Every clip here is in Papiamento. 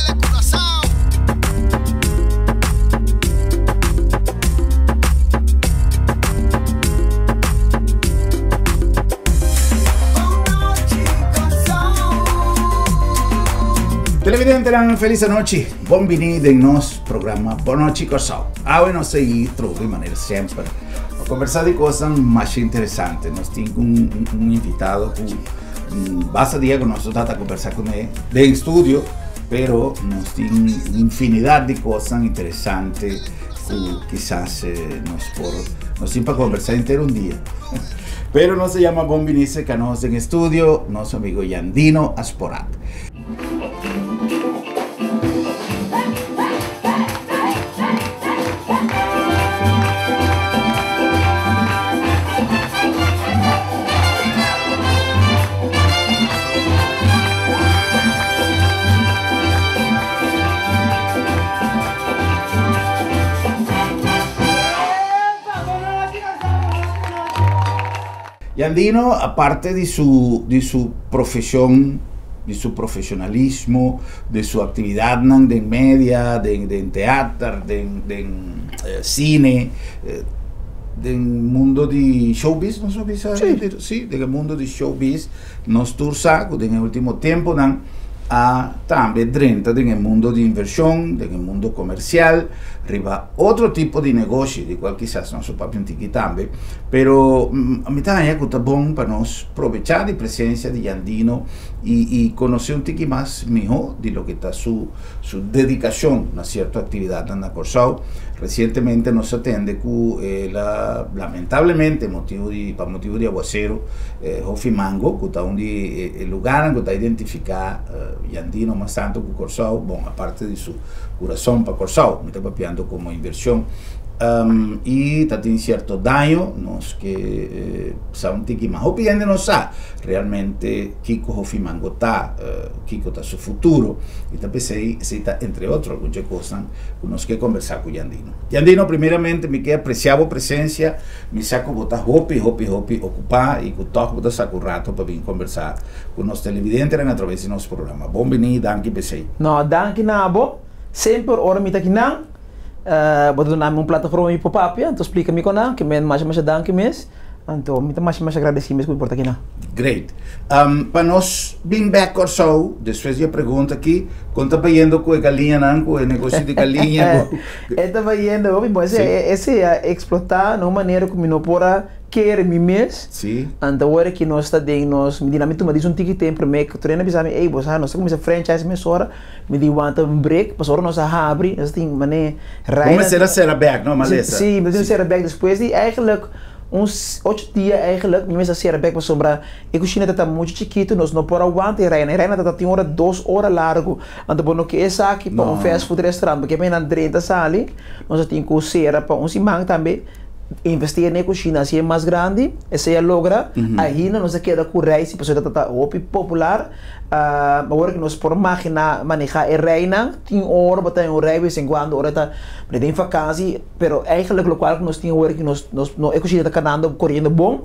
Telecuraçao. Televidentenan felis anochi. Bon bini den nos programa Bon Nochi Kòrsou. Awe nos ta yi trobe manera semper pa kombersá di kosnan masha interesante. Nos tin un un invitado ku basta dia ku nos no ta kombersá kuné den studio, pero nos tin infinidat di kosnan interesante ku kisas nos por nos tin pa kombersá henter un dia. Pero nos ta yama bon bini serka nos den estudio nos amigo Yandino Asporat. Yandino, aparte di su di su profesion, di su profesionalismo, di su actividadnan den media, den den teater, den den cine, den mundo di showbiz nos a bisa? Sí. Sí, den e mundo di showbiz nos tur sa cu den e ultimo temponan a tambe drenta den e mundo di inversion, den e mundo comercial, riba otro tipo di negoshi, di cual kisas nos lo papia un tiki tambe, pero mi ta haña cu ta bon pa nos probecha di presencia di Jandino y y conoce un tiki mas miho di loke ta su su dedicacion na cierto actividadnan na Corsou. Recientemente nos a tende cu el a lamentablemente motibo di pa motibo di aguacero Hofi Mango cu ta un di e lugarnan cu ta identifica Jandino mas tanto cu Corsou, bon aparte di su Kurason pa Kòrsou, mi ta papiando komo invershon i ta tin sierto daño, nos ke sa un tiki mas hopi hende no sa realmente kiko Hofi Mango ta, kiko ta su futuro i ta p'esei esei ta entre otro algun dje kosnan ku nos ke kombersá ku Jandino. Jandino primeramente mi ke apresiá bo presensia, mi sa ku bo ta hopi hopi hopi okupá i ku tòg bo ta saka un rato pa bin kombersá ku nos televidentenan atraves di nos programa. Bon bini, danki p'esei. No, danki na bo. Semper ora mi ta kinan, bo ta duna mi un plataforma mi por papia, anto splika mi kon nan, ke men masha masha danki mes. Anto mi ta masha masha agradesi mes ku mi por ta kinan. Great. Pa nos bin bek Kòrsou, despues di e pregunta aki, kon ta bayendo ku e galiñanan, ku e negoshi di galiña? E ta bayendo hopi bon. Esei a eksplotá na un manera ku mi no por a kere mi mes. Sí. Anto ora ki nos ta den nos, mi di nan mi tuma dis un tiki temp prome ku tur hende a bisa mi, ey bo sa nos ta kuminsa franchise mesora, mi di wanta un break pasobra ora nos a habri nos a tin mane Bo mester a sera bek no malesa. Sí, mi tin sera bek despues di eigenlijk un ocho dia eigenlijk mi mester a sera bek pasobra e kushina ta ta muchu chikitu nos no por a wanta e reina, e reina ta ta tin ora dos ora largu anto bo no ke esaki pa un fast food restaurant bo ke pa nan drenta sali nos a tin ku sera pa un siman tambe. Investi den e kushina hasié mas grandi, esei a logra. Ainda nos a keda ku rei si pasobra ta ta hopi popular. Awor ku nos por maginá manehá e reinan, tin ora bo ta den un rei bes en kuando ora ta den vakansi, pero eigenlijk lokual ku nos tin awor ku nos nos e kushina ta kanando koriendo bon.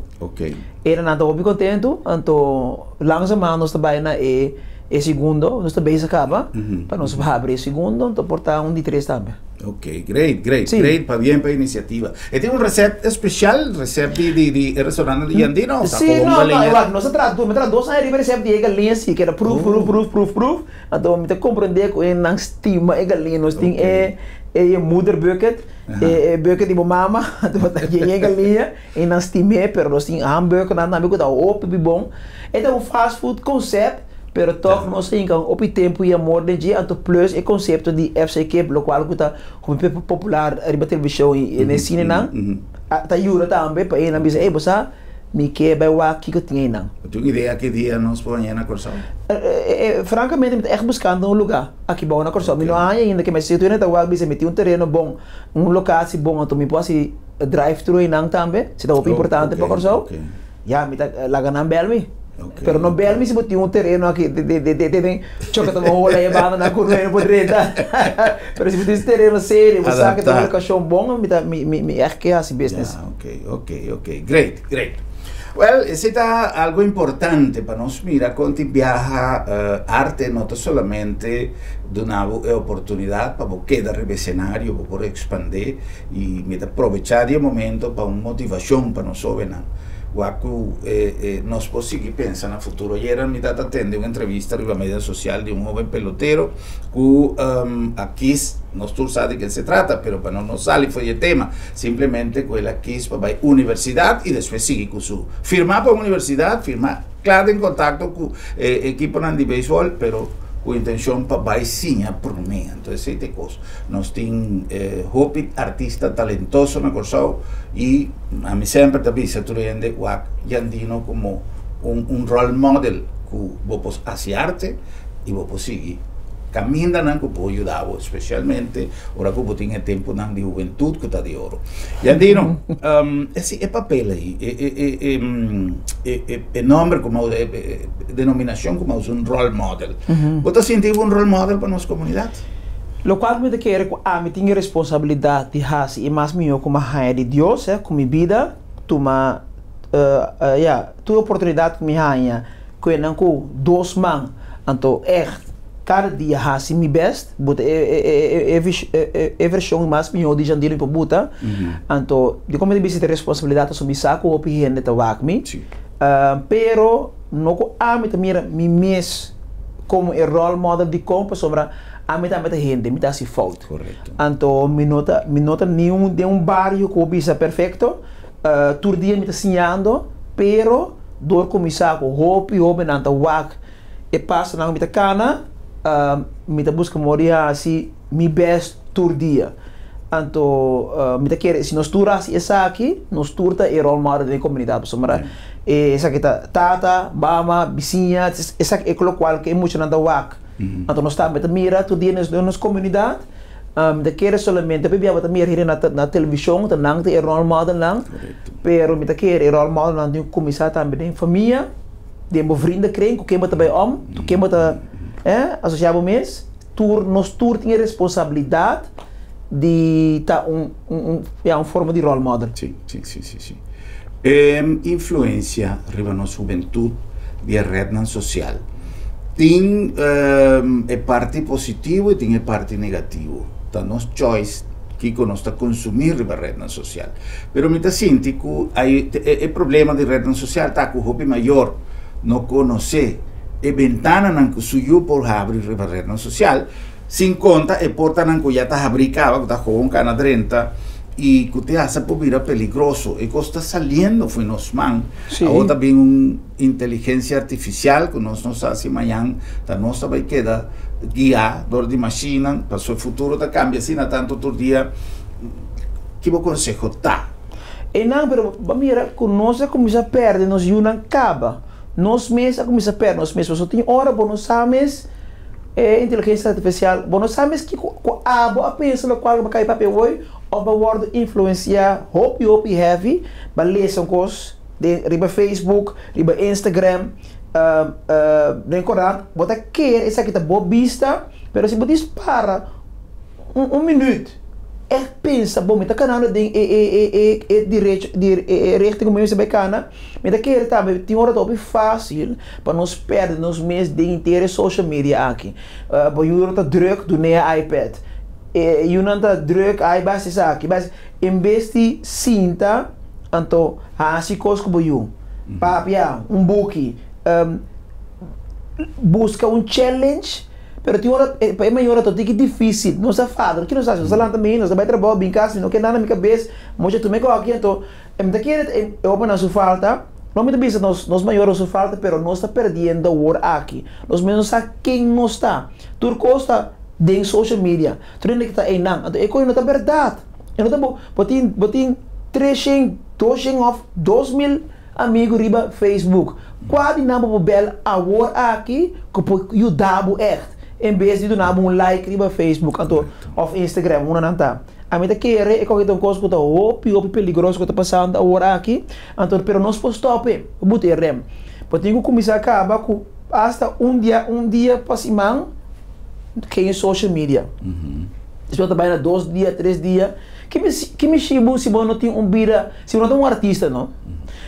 Enanan ta hopi kontentu, anto langzamerhand nos ta bai na e e segundo, nos ta bezig kaba pa nos habri e segundo, anto por ta un di tres tambe. Ok, great, great, Sí. great, pabien pa iniciativa. E tin un recept especial, recept di, di, di e restaurante di Jandino? O Sí, gewoon no, no, galiña? igual, nos a traha, mi a traha dos aña riba e recept di e galiña sí, keda proef, proef, proef, proef, proef. Anto mi ta comprende cu e nan stima e galiña. Nos tin e, e moederbucket, e, e bucket di bo mama, anto bo ta yena e galiña, e nan stim'é, pero nos tin hamburgernan tambe cu ta hopi bon. E ta un fast food concept. Pero tòg nos a hinka un hopi tempu i amor den dje, anto plus e konsepto di FC Kip, lokual ku ta hopi popular riba televishon i den sinenan, ta yuda tambe pa einan bisa, ey bo sa, mi ke bai wak kiko tin einan. Bo tin un idea ki dia nos por haña na Kòrsou? Frankamente mi ta ègt buskando un lugá aki bou na Kòrsou. Mi no a haña ainda ke mi si tur hende ta wak bisa mi tin un tereno bon, un lokasi bon, anto mi por hasi drive thru einan tambe, si ta hopi importante pa Kòrsou. Ya mi ta laga nan bel mi. Pero no bel mi si bo tin un tereno aki den choka ta hola e banda na ku no por drenta. Pero si bo tin un tereno serio, bo sa ke ta un lokashon bon, mi ta mi mi mi ègt ke hasi business. Ya, ok, ok, ok. Great, great. Well, esei ta algo importante pa nos mira kon tin biaha arte no ta solamente duna bo e oportunidat pa bo keda riba esenario, bo por ekspandé i mi ta probechá di e momento pa un motivashon pa nos hóbennan. Wak ku nos por sigui pensa na futuro. Ayera mi ta ta tende un entrevista riba media sosial di un hóben pelotero ku a kis, nos tur sa di ken se trata, pero pa nos no sali for di e tema, simplemente ku el a kis pa bai universidat i despues sigui ku su firma pa universidat, firma kla den kontakto ku e ekiponan di beisbòl, pero ku intenshon pa bai siña promé. Anto esei ta e kos. Nos tin hopi artista talentoso na Kòrsou i ami semper ta bisa tur hende wak Jandino komo un role model ku bo por hasi arte i bo por sigui kamindanan ku por yuda bo, spesialmente ora ku bo tin e tempunan di hubentut ku ta di oro. Jandino, e papel ei, e nomber ku e denominashon ku usa un role model, bo ta sinti bo un role model pa nos komunidat? Lokual ku mi ta kere ku ami tin e responsabilidat di hasi i mas mihó ku mi a haña di Dios, ku mi bida tuma, ya, tur oportunidat ku mi haña ku e nan ku dos man, anto ègt kada dia hasi mi bèst, buta e e vershon mas mihó di Jandino mi por buta, anto di kon mi ta bisa e responsabilidat pasobra mi sa ku hopi hende ta wak mi, pero no ku ami ta mira mi mes komo e role model dikon pasobra ami tambe ta hende, mi ta hasi fout, anto mi no ta mi no ta niun den un bario ku bo bisa perfekto, tur dia mi ta siñando, pero. Dor kuminsá ku hopi hóbennan ta wak e pasonan ku mi ta kana, mi ta buska moda di hasi mi bèst tur dia. Anto mi ta kere si nos tur hasi esaki, nos tur ta e role model den e komunidat. Pasobra esaki ta tata, mama, bisiña, esaki e lokual ku e muchanan ta wak. Anto nos tambe ta mira tur dia den nos komunidat. Mi ta kere solamente pabia bo ta mira hende na televishon ta nan ta e role modelnan, pero mi ta kere e role modelnan tin ku kuminsá tambe den famia, den bo vriendenkring ku ken bo ta bai om, ku ken bo ta asosiá bo mes. Tur nos tur tin e responsabilidat di ta un un ya un forma di role model. Si, si, si, si, si. E influensia riba nos hubentut di e retnan sosial tin e parti positivo i tin e parti negativo. Ta nos choice kiko nos ta konsumí riba retnan sosial. Pero mi ta sinti ku e problema di retnan sosial ta ku hopi mayor no konosé e bentananan ku su yu por habri riba retnan sosial, sin konta e portanan ku ya ta habrí kaba ku ta gewoon kana drenta. I ku te hasta por bira peligroso. E kos ta saliendo fo'i nos man. Awor ta bin un inteligensia artifisial ku nos no sa si mañan ta nos ta bai keda guiá dor di mashinnan, pasobra e futuro ta kambia asina tantu tur dia. Ki bo konseho ta? Einan, pero bo a mira ku nos a kuminsá pèrdè nos yunan kaba. Nos mes a kuminsá pèrdè nos mes. Pasobra tin ora bo no sa mes e inteligensia artifisial, bo no sa mes kiko ku abo a pensa lokual ku bo kai papia woi òf bo a wòrdu influensiá hopi hopi heavy pa lesa un kos den riba Facebook, riba Instagram, den korant, bo ta kere esaki ta bo bista, pero si bo dispara un minüt ègt pensa bo mi ta kanando den e e e e e direcho di e richting ku mi mester bai kana, mi ta kere tambe tin ora ta hopi fásil pa nos pèrdè nos mes den henter e social media aki. Bo yunan ta drùk dun'é e iPad, e yunan ta drùk ai bai hasi esaki, bai hasi, en bes di sinta anto hasi kos ku bo yu, papia un buki, buska un challenge. Pero tin ora pa e mayornan ta tiki dificil, nos ta fada, ki nos ta haci? Nos ta lanta mañana, nos ta bay trabao, bin cas, mi no ke nada na mi cabes, mochi a tuma e koki, anto mi ta kere e hobennan su falta, no mi ta bisa nos nos mayornan su falta, pero nos ta perdiendo awor aki, nos mes no sa ken nos ta, tur cos ta den social media, tur hende ta eynan, anto e koe no ta berdad, e no ta bo, bo tin bo tin treshen, doshen of 2000. Amigu riba Facebook, kua di nan bo por bel awor aki ku por yuda bo ègt en bes di duna bo un like riba Facebook anto òf Instagram unda nan ta. Ami ta kere e koke ta un kos ku ta hopi hopi peligroso ku ta pasando awor aki anto pero nos por stòp e, por buta e rem. Bo tin ku kuminsá kaba ku asta un dia un dia pa siman ken social media. Despues bo ta bai na dos dia tres dia. Ki mishi bo si bo no tin un bida, si bo no ta un artista no.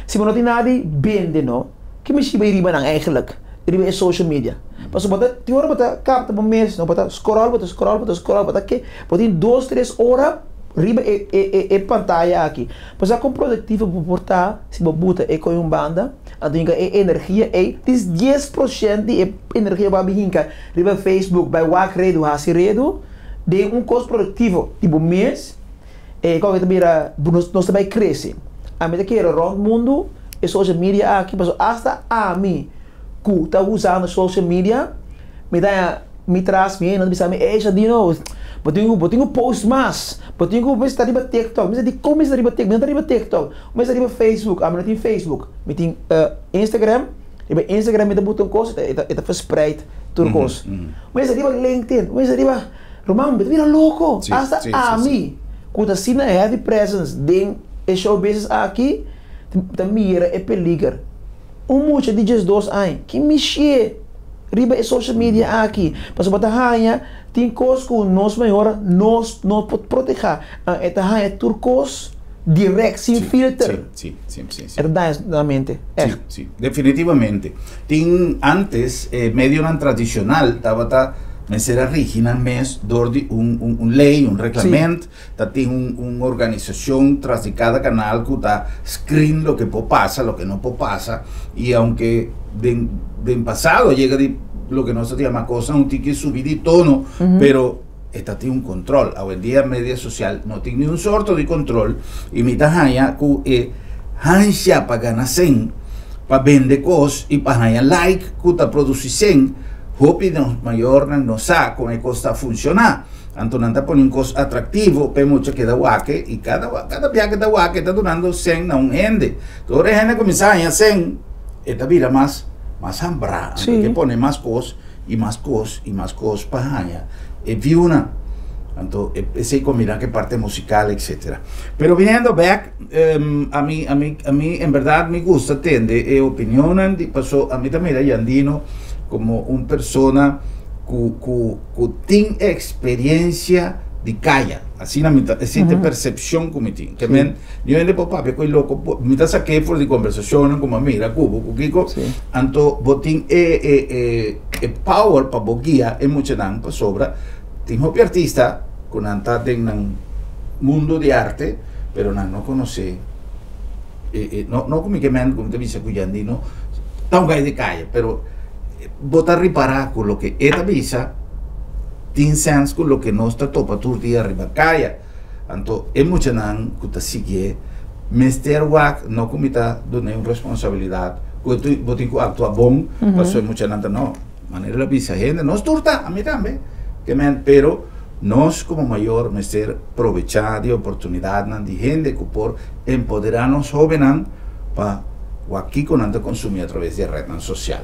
Si bo no tin nada di bende no, ke mishi bai riba nan eigenlijk? Riba e social media. Pasobra bo ta, tin ora bo ta kapta bo mes no, bo ta scroll, bo ta scroll, bo ta scroll, bo ta ke, bo tin dos, tres ora riba e e e e pantaya aki. Pasobra kon produktivo bo por ta si bo buta e koe un banda, anto hinka e energia ei, dis 10% di e energia ku bo a bin hinka riba Facebook bai wak redu, hasi redu, den un kos produktivo di bo mes, e kòke ta bira, nos nos ta bai krese. Ami ta kere rònt mundu e social media aki, pasobra asta ami ku ta usando social media, mi ta haña mi tras mi hende ta bisa mi, ey Shadino, bo tin ku bo tin ku post mas, bo tin ku mester ta riba TikTok. Mi sa dikon mi sta riba TikTok? Mi no ta riba TikTok, mi sta riba Facebook. Ami no tin Facebook, mi tin Instagram, riba Instagram mi ta buta un kos e ta e ta verspreid tur kos. Mi sta riba LinkedIn, mi sta riba, ruman mi ta bira loko, asta ami ku ta asina heavy presence den e show business aki ta mira e peliger. Un mucha di 12 aña ki mish'é riba e social media aki pasobra bo ta haña tin kos ku nos mayor nos no por protehá e ta haña tur kos dirèkt sin filter e ta daña nan mente ègt. Sí, definitivamente. Tin antes e medionan tradishonal tabata mester a rigi nan mes dor di un un lei, un reglament. Ta tin un un organisashon tras di kada kanal ku ta screen loke por pasa, loke no por pasa i aunke den den pasado a yega di loke nos ta yama kosnan un tiki subi di tono, pero e ta tin un control. Awendia media sosial no tin niun sorto di control i mi ta haña ku e hansha pa gana sen, pa bende kos i pa haña like ku ta produsi sen, hopi di nos mayornan no sa kon e kos ta funshoná. Anto nan ta pone un kos atraktivo pa e mucha keda wak i kada kada bia ke ta wak e ta dunando sen na un hende. Enton ora e hende kuminsá haña sen e ta bira mas mas hambrá. Anto e ke pone mas kos i mas kos i mas kos pa haña e viewnan. Anto esei kombiná ku e parte musikal etsetera. Pero biniendo bèk ami ami ami en bèrdat mi gusta tende e opinionnan di paso ami ta mira Jandino komo un persona ku ku ku tin experiencia di kaya. Asina mi ta, esei ta e percepcion ku mi tin. Ke men, niun hende por papia ku e loko, mi ta sak'é for di kombersashonnan ku mi a mira ku bo, ku kiko, anto bo tin e e e e power pa bo guia e muchanan pasobra tin hopi artista ku nan ta den nan mundo di arte pero nan no konosé e e no no ku mi ke men ku mi ta bisa ku Jandino ta un gai di kaya pero Bo ta ripará ku loke e ta bisa tin sèns ku loke nos ta topa tur dia riba kaya. Anto e muchanan ku ta siguié mester wak, no ku mi ta dun'é un responsabilidat ku bo tin ku aktua bon pasobra e muchanan ta no. Manera el a bisa hende, nos tur ta, ami tambe. Ke men, pero nos komo mayor mester probechá di oportunidatnan di hende ku por empoderá nos hóbennan pa wak kiko nan ta konsumí atraves di e retnan sosial.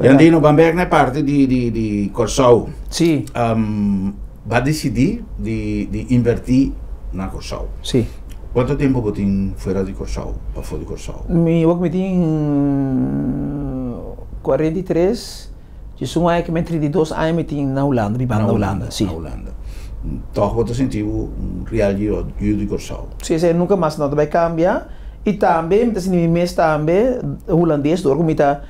Jandino, ban bek na e parti di di di Kòrsou. Sí. Bo a disidí di di invertí na Kòrsou. Sí. Kuantu tempu bo tin fuera di Kòrsou, pafó di Kòrsou? Mi wak mi tin 43, djes un aña ke mi 32 aña mi tin na Hulanda, bibando na Hulanda, sí. Na Hulanda. Tòg bo ta sinti bo un real yu di Kòrsou? Sí, esei nunka mas no ta bai kambia. I tambe mi ta sinti mi mes tambe hulandes dor ku mi ta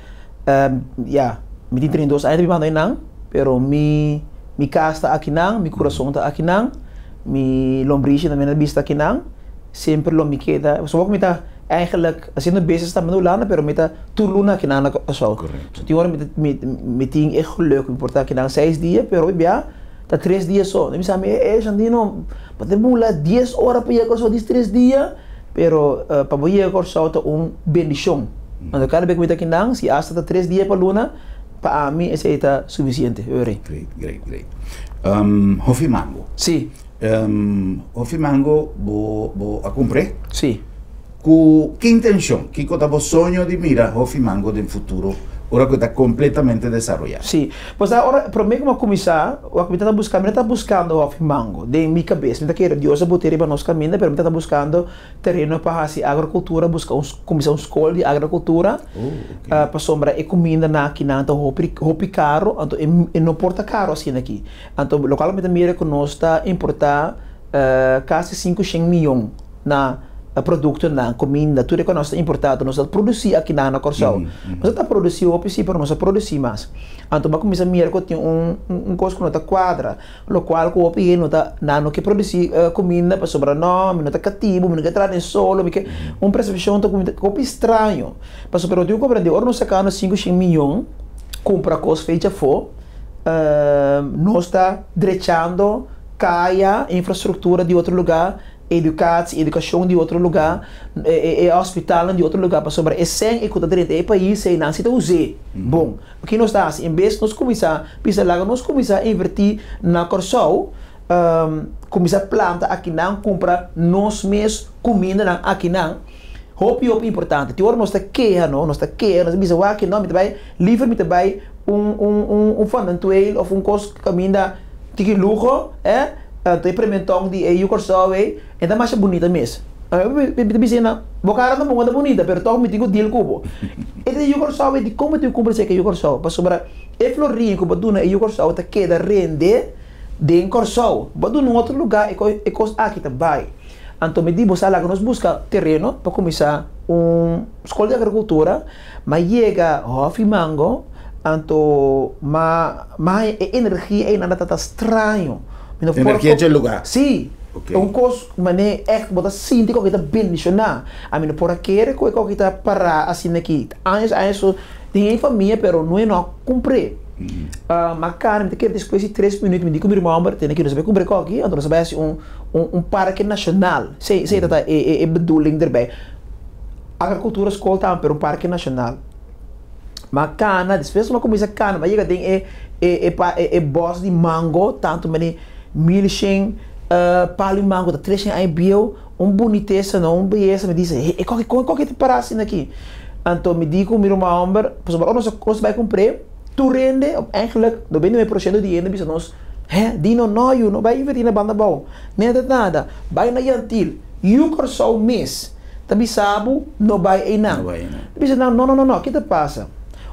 ya mi tin 32 aña ta bibando einan pero mi mi kas ta akinan, mi kurason ta akinan, mi lombrishi tambe ta bista akinan, semper lo mi keda pasobra ku mi ta eigenlijk hasiendo business tambe na Hulanda pero mi ta tur luna akinan na Kòrsou. So tin ora mi ta mi tin e geluk mi por ta akinan seis dia pero hopi bia ta tres dia so. Mi bisa mi e Shandino bo ta bula dies ora pa yega Kòrsou dis tres dia. Pero pa bo yega Kòrsou ta un bendishon. Anto kada bes ku mi ta kinan, si asta ta tres dia pa luna, pa ami esei ta sufisiente. Hurry. Great, great, great. Hofi mango. Si. Hofi mango bo bo a kumpr'é? Si. Ku ki intenshon? Kiko ta bo soño di mira Hofi Mango den futuro ora ku e ta kompletamente desaroyá? Si. Pues ta ora promé ku mi a kuminsá, wak mi tabata buska, mi no tabata buskando hòfi mango den mi kabes. Mi ta kere Dios a bot'é riba nos kaminda, pero mi tabata buskando tereno pa hasi agrokultura, buska un kuminsá un skol di agrokultura, pasobra e kumindanan akinan ta hopi hopi karo, anto e no por ta karo asina aki. Anto lokual mi ta mira ku nos ta importá kasi 500 miyon na. Produktonan, kuminda, tur e ku nos ta importá, nos ta produsí akinan na Kòrsou. Nos ta produsí hopi sí, pero nos ta produsí mas. Anto bo a kuminsá mira ku tin un un kos ku no ta kuadra, lokual ku hopi hende no ta, nan no ke produsí kuminda pasobra no, mi no ta katibu, mi no ke traha den solo, mi ke un persepshon ta hopi straño. Pasobra no tin ku komprendé, ora nos saka nos sinku shen miyon kumpra kos fecha afó, nos ta drechando kaya, infrastruktura di otro lugá, Educatie, edukashon di otro lugá, e hospitalnan di otro lugá, pasobra e sèn e ku ta drenta e pais ei nan si ta us'é bon. Ki nos ta hasi? En bes nos kuminsá bisa laga nos kuminsá invertí na Kòrsou, kuminsá planta akinan, kumpra nos mes kumindanan akinan, hopi hopi importante. Tin ora nos ta keha no, nos ta keha, nos ta bisa wak no mi ta bai liever mi ta bai un un un un fondantweel òf un kos kaminda tiki luho, eh. Anto e primer tong di e yu Kòrsou ei, e ta masha bunita mes. Mi ta bisa nan, bo kara ta bon, ta bunita, pero tòg mi tin ku deal ku bo. E ta yu Kòrsou ei, dikon bo tin ku kumpra esei ku e yu Kòrsou? Pasobra e florin ku bo duna e yu Kòrsou ta keda rende den Kòrsou. Bo duna un otro lugá, e kos aki ta bai. Anto mi di bo sa laga nos buska tereno pa kuminsá un skol di agrikultura, m'a yega Hòfi Mango, anto m'a haña e energia einan ta ta straño. Mi no por Energia dje lugá? Sí. Ok. Un kos manera ègt bo ta sinti ku ta bendishoná. Ami no por a kere ku e koki ta pará asina aki. Años años so den e famia pero no e no a kumpr'é. M'a kara mi ta kere despues di tres minüt mi di ku mi ruman homber tene ki nos a bai kumpra e koki anto nos a bai hasi un un parke nashonal. Esei esei ta ta e e bedoeling derbei. Agrikultura skol tambe pero un parke nashonal. M'a kana despues m'a kuminsá kana m'a yega den e e e e bòs di mango tantu mane mil shen palu di mango ta tres shen aña bieu un bunitesa no un beyesa mi dise he e koki kon e koki ta para asina aki anto mi di ku mi ruman hòmber pasobra ora nos nos bai kumpr'é tur hende òf eigentlik 99% di hende bisa nos he di no no yu no bai invertí na banda abou nada nada bai na Yantil yu Kòrsou mes ta bisa bo no bai einan. Ta bisa nan, no, no, no, no, ki ta pasa?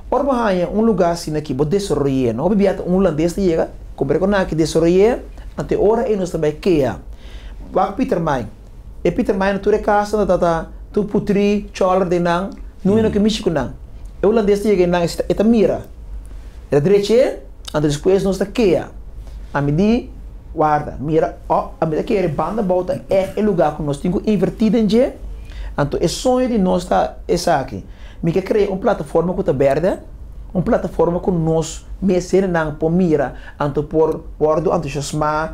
Ora bo haña un lugá asina aki, bo desaroy'é, no? Hopi bia ta un hulandes ta yega, kumpra ku nan aki, desaroy'é, anto e ora ei nos ta bai kea. Wak Pietermaai. E Pietermaai na tur e kasnan ta ta tur putrí, chòler den nan, nunca no ke mishi ku nan. E hulandes ta yega einan, e ta mira, e ta drech'é, anto despues nos ta kea. Ami di. Warda, mira, oh, ami ta kere banda bou ta ègt e lugá ku nos tin ku invertí den dje. Anto e soño di nos ta esaki, Mi ke krea un plataforma ku ta bèrdè, un plataforma ku nos mes hendenan por mira, anto por wòrdu entusiasmá,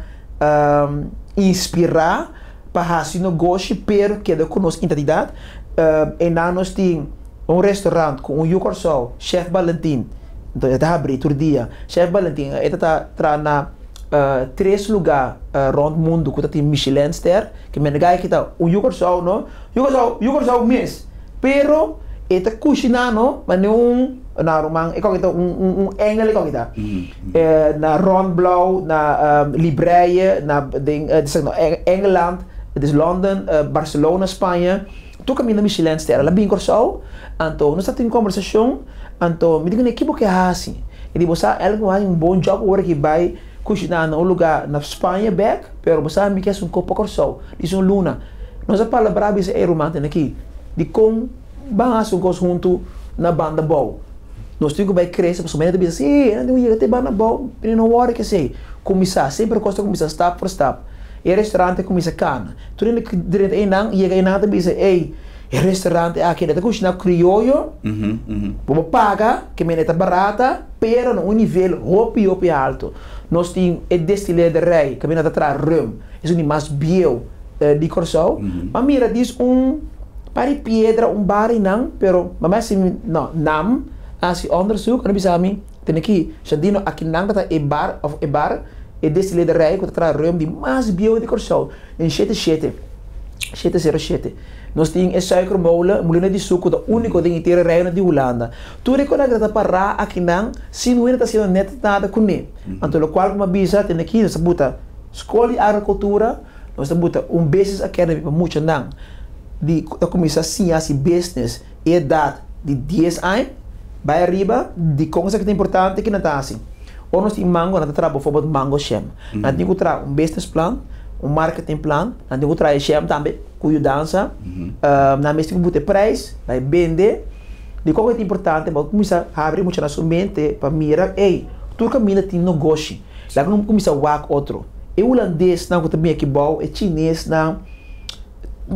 inspirá pa hasi nogoshi pero keda ku nos identidat. Einan nos tin un restaurant ku un yu Kòrsou, Chef Balentin, anto e ta habrí tur dia. Chef Balentin e ta traha na tres lugá rònt mundu ku ta tin Michelin ster, ke mende gai ki ta un yu Kòrsou no, yu Kòrsou, yu Kòrsou mes, pero e ta kushiná no manera un na ruman e kòke ta un un un engel e kòke ta na Rond Blauw na Libreie na den Engeland dus London Barcelona Spaña tur kaminda Michelin ster el a bin Kòrsou anto nos ta tin kombersashon anto mi di kuné ki bo ke hasi. E di, Bo sa elke bo haña un bon job ora ki bai kushiná na un lugá na Spaña bèk, pero bo sa mi ke hasi un kos pa Kòrsou. Disi un luna. Nos a palabrá bisa e ruman tene aki, dikon ban hasi un kos huntu na banda bou? Nos tin ku bai krese pasobra mene ta bisa, sí, nan tin ku yega te banda bou, pero no wòrdu kesei. Kuminsá, semper kos ta kuminsá stap por stap. E restaurante a kuminsá kana. Tur hende ku drenta einan, yega einan ta bisa, ey, E restaurante aki e ta kushiná krioyo, bo por paga, ke mene ta barata, pero na un nivel hopi hopi alto. Nos tin e destilerderij kaminda ta traha rum, esun di mas bieu di Kòrsou. M'a mira dis un par di piedra, un bar einan, pero m'a hasi no, nam a hasi onderzoek en a bisa mi, tene ki, Shadino, aki nan ta ta e bar òf e bar, e destilerderij ku ta traha rum di mas bieu di Kòrsou. Den shete shete, 707, nos tin e suikermolen, mulina di suku ta úniko den henter e Reino di Hulanda. Tur e konan ta pará akinan sin hende ta hasiendo net nada kuné. Anto lokual ku mi a bisa tene aki nos ta buta skol di agrikultura, nos ta buta un business academy pa muchanan di ta kuminsá siña hasi business e edat di dies aña bai ariba. Dikon esaki ta importante? Ke nan ta hasi? Ora nos tin mango, nan ta traha bofobot mango shem. Nan tin ku traha un business plan, un marketing plan, nan tin ku traha e shem tambe. Ku yudansa, nan mester ku buta e prijs, bai bende. Dikon e ta importante? Bo kuminsá habri mucha nan su mente pa mira, ey, tur kaminda tin nogoshi. Laga nan kuminsá wak otro. E hulandesnan ku ta bin aki bou, e chinesnan,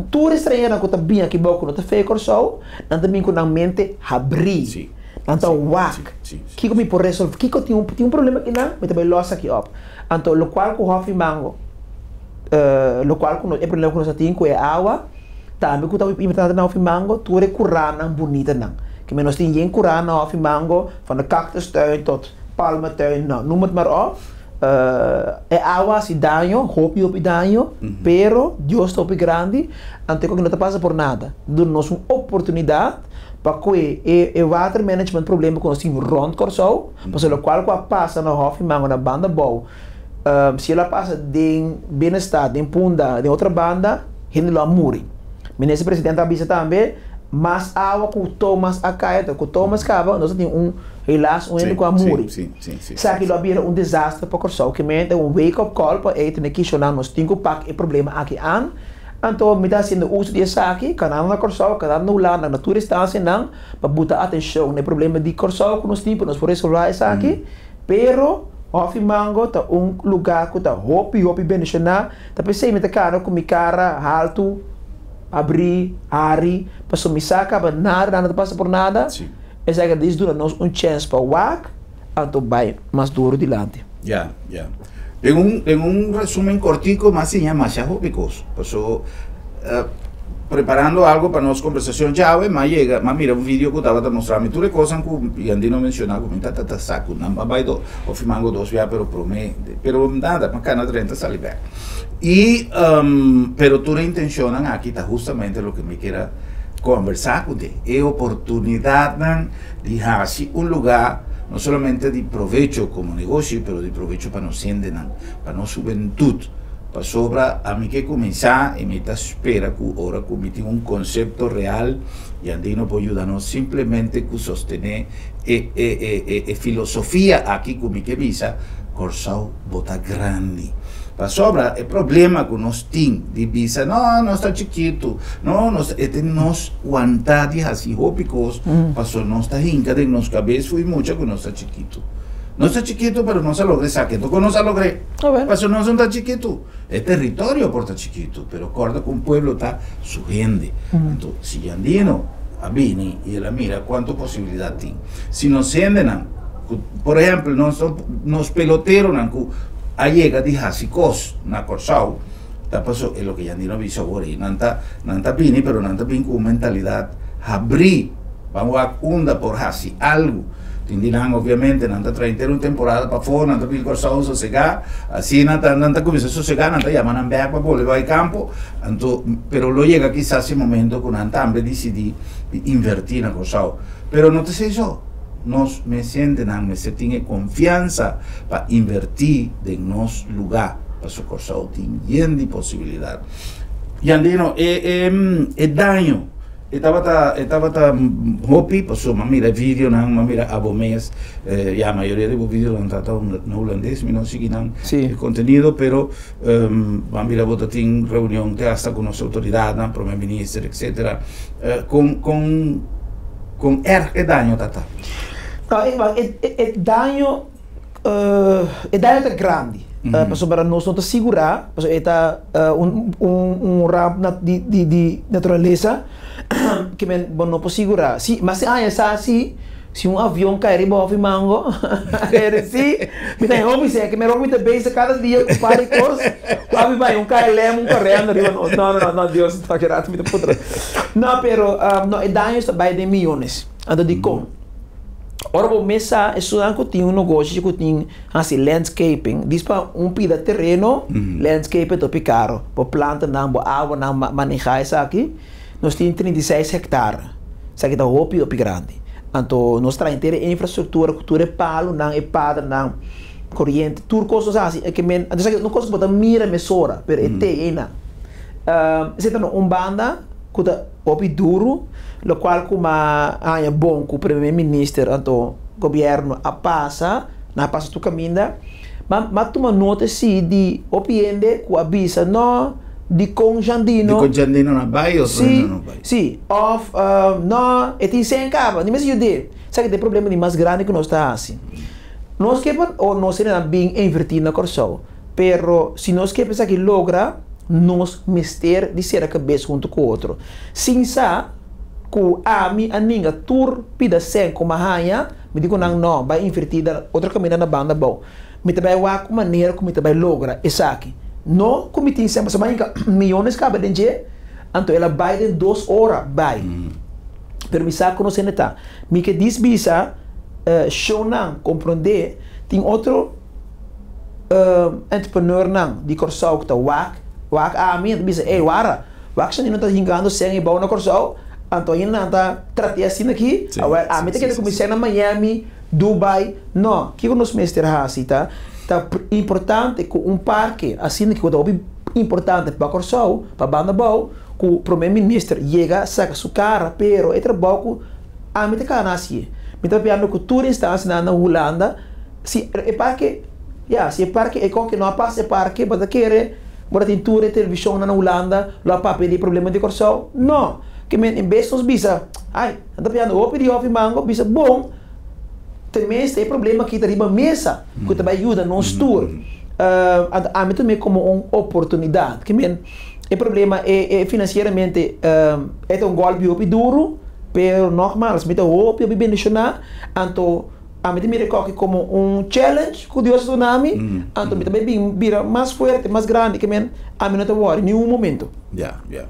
tur e stranheronan ku ta bin aki bou ku no ta fe Kòrsou, nan ta bin ku nan mente habrí. Nan ta wak, kiko mi por resolve? Kiko tin un tin un problema akinan? Mi ta bai lòs aki òp. Anto lokual ku Hòfi Mango. Lokual ku nos e problema ku nos a tin ku e awa, tambe ku ta importante na Hofi Mango, tur e kuranan bunitanan. Ke men nos tin yen kura na Hofi Mango, van de cactustuin tot palmentuin, no, noem het maar op. E awa a hasi daño, hopi hopi daño, pero Dios ta hopi grandi, anto e koki no ta pasa por nada. Duna nos un oportunidat pa kue e e water management problema ku nos tin rònt Kòrsou, pasobra lokual ku a pasa na Hofi Mango na banda abou, Si el a pasa den Binnenstad, den Punda, den otro banda, hende lo a muri. Minister Presidente a bisa tambe, mas awa ku Thomas a kai, ku Thomas kaba, nos a tin un, helaas un hende ku a muri. Esaki lo a bira un desaster pa Kòrsou. Ke men ta un wake up call pa ey tene kishonan nos tin ku pak e problema aki an. Anto mi ta hasiendo uso di esaki, kanando na Kòrsou, kanando na Hulanda, na tur instansianan, pa buta atenshon na e problema di Kòrsou ku nos tin pa nos por resolvá esaki. Pero, Hòfi Mango ta un lugá ku ta hopi hopi bendishoná. Ta p'esei mi ta kana ku mi kara haltu, abrí, hari, pasobra mi sa kaba nada, nada ta pasa por nada. Esaki a dis duna nos un chèns pa wak, anto bai mas duru dilanti. Ya, ya. Den un, den un resumen kortiko mi a siña masha hopi kos. Paso, preparando algo pa nos conversacion djawe, m'a yega, m'a mira un video cu tabata mustra mi tur e cosnan cu Jandino menciona cu mi ta ta sa cu nan a bay do Hofi Mango dos bia pero prome, pero nada, m'a cana drenta sali bek. Y, pero tur e intencionnan aki ta hustamente loke mi kier a conversa cu den, e oportunidadnan di haci un lugar no solamente di provecho como negoshi, pero di provecho pa nos hendenan, pa nos hubentud. Pasobra ami ke kuminsá i mi ta spera ku ora ku mi tin un konsepto real, Jandino por yuda nos simplemente ku sostené e e e e e filosofia aki ku mi ke bisa, Kòrsou bo ta grandi. Pasobra e problema ku nos tin di bisa no nos ta chikitu, no nos e tin nos wantá di hasi hopi kos pasobra nos ta hinka den nos kabes fo'i mucha ku nos ta chikitu. Nos ta chikitu pero nos a logra esaki, anto kon nos a logr'é? Pasobra nos no ta chikitu. E teritorio por ta chikitu, pero kòrda ku un pueblo ta su hende. Anto, si Jandino a bini i el a mira kuantu posibilidat tin, si nos hendenan ku, por ehèmpel, nos nos peloteronan ku a yega di hasi kos na Kòrsou, ta paso e loke Jandino a bisa awor ei, nan ta nan ta bini pero nan ta bini ku un mentalidat habrí, ban wak unda por hasi algu. Tin di nan obviamente nan ta traha henter un temporada pafó, nan ta bin Kòrsou sosegá, asina ta nan ta kuminsá sosegá, nan ta yama nan bèk pa bolbe bai kampo, anto pero lo yega kisas e momento ku nan tambe disidí di invertí na Kòrsou. Pero no ta esei so, nos mes hendenan mester tin e konfiansa pa invertí den nos lugá, pasobra Kòrsou tin yen di posibilidat. Jandino, e e daño. E tabata e tabata hopi pasobra mi a mira e videonan, mi a mira abo mes, ya mayoria di bo videonan ta ta na hulandes, mi no sigui nan e contenido, pero mi a mira bo ta tin reunion te hasta ku nos outoridatnan, prome minister etcetera, kon kon kon erg e daño ta ta? No, e e daño E daño ta grandi, pasobra nos no ta sigurá, pasobra e ta un un ramp di di naturalesa ke men bo no por sigurá. Si mas e aña sa si, si un avion kai riba Hofi Mango, si, mi ta hopi seki, mi mi ta bezig kada dia ku par di kos, ku abi bai un KLM, un korendo riba nos. No, no, no, Dios, no, ki rato mi ta puntra. No, pero no, e daño ta bai den miyones. Anto dikon? Ora bo mes sa esunnan ku tin un nogoshi ku tin hasi landscaping, dis pa un pida tereno, landscaping ta hopi karo. Bo plantanan, bo awanan, manehá esaki. Nos tin 36 hektar. Esaki ta hopi hopi grandi. Anto nos traha henter e infrastruktura ku tur e palunan, e padernan, koriente, tur kos nos hasi. E ke men, anto esaki ta un kos ku bo ta mira mesora, pero e te einan. Esei ta na un banda ku ta. Hopi duru, lokual ku m'a haña bon ku Primer Minister anto Gobierno a pasa, nan a pasa tur kaminda, ma m'a tuma nota si di hopi hende ku a bisa no, Dikon Jandino. Dikon Jandino no a bai otro hende no bai. Si, òf no, e tin sen kaba, ni mester yud'é. Esaki ta e problema di mas grandi ku nos ta hasi. Nos ke pa o nos hendenan bin invertí na Kòrsou, pero si nos ke pa esaki logra, nos mester di sera kabes huntu ku otro. Sin sa ku ami a ninga tur pida sen ku mi a haña, mi di ku nan no, bai invertí na otro kaminda na banda abou. Mi ta bai wak un manera ku mi ta bai logra esaki. No ku mi tin sèn, pasobra mi a hinka miyones kaba den dje, anto el a bai den dos ora bai. Pero mi sa ku nos hende ta. Mi ke dis bisa shownan komprondé tin otro entrepreneurnan di Kòrsou ku ta wak wak ami, nan ta bisa ey wara, wak shani no ta hinkando sèn ei bou na Kòrsou, anto ainda nan ta trat'é asina aki, awèl ami ta keda ku mi sèn na Miami, Dubai, No, kiko nos mester hasi ta ta importante ku un parke asina ku ta hopi importante pa Kòrsou, pa banda abou, ku prome minister yega saka su kara, pero e trabou ku ami ta kana hasié. Mi ta papiando ku tur instansianan na Hulanda, si e parke, ya, si e parke e koke no a pasa e parke, bo ta kere bo ta tin tur e televishonnan na Hulanda lo a papia di e problema di Kòrsou? No! Ke men en bes nos bisa, ai, nan ta papiando hopi di hòfi mango, bisa bon, Tenminste e problema aki ta riba mesa ku ta bai yuda nos tur. Anto ami tum'é komo un oportunidat. Ke men e problema e finansieramente e ta un gòlpi hopi duru, pero nògmals mi ta hopi hopi bendishoná. Anto ami ta mira e kòki komo un challenge ku Dios a duna mi, anto mi ta bai bin bira mas fuerte, mas grandi. Ke men ami no ta wòri niun momento. Ya, ya.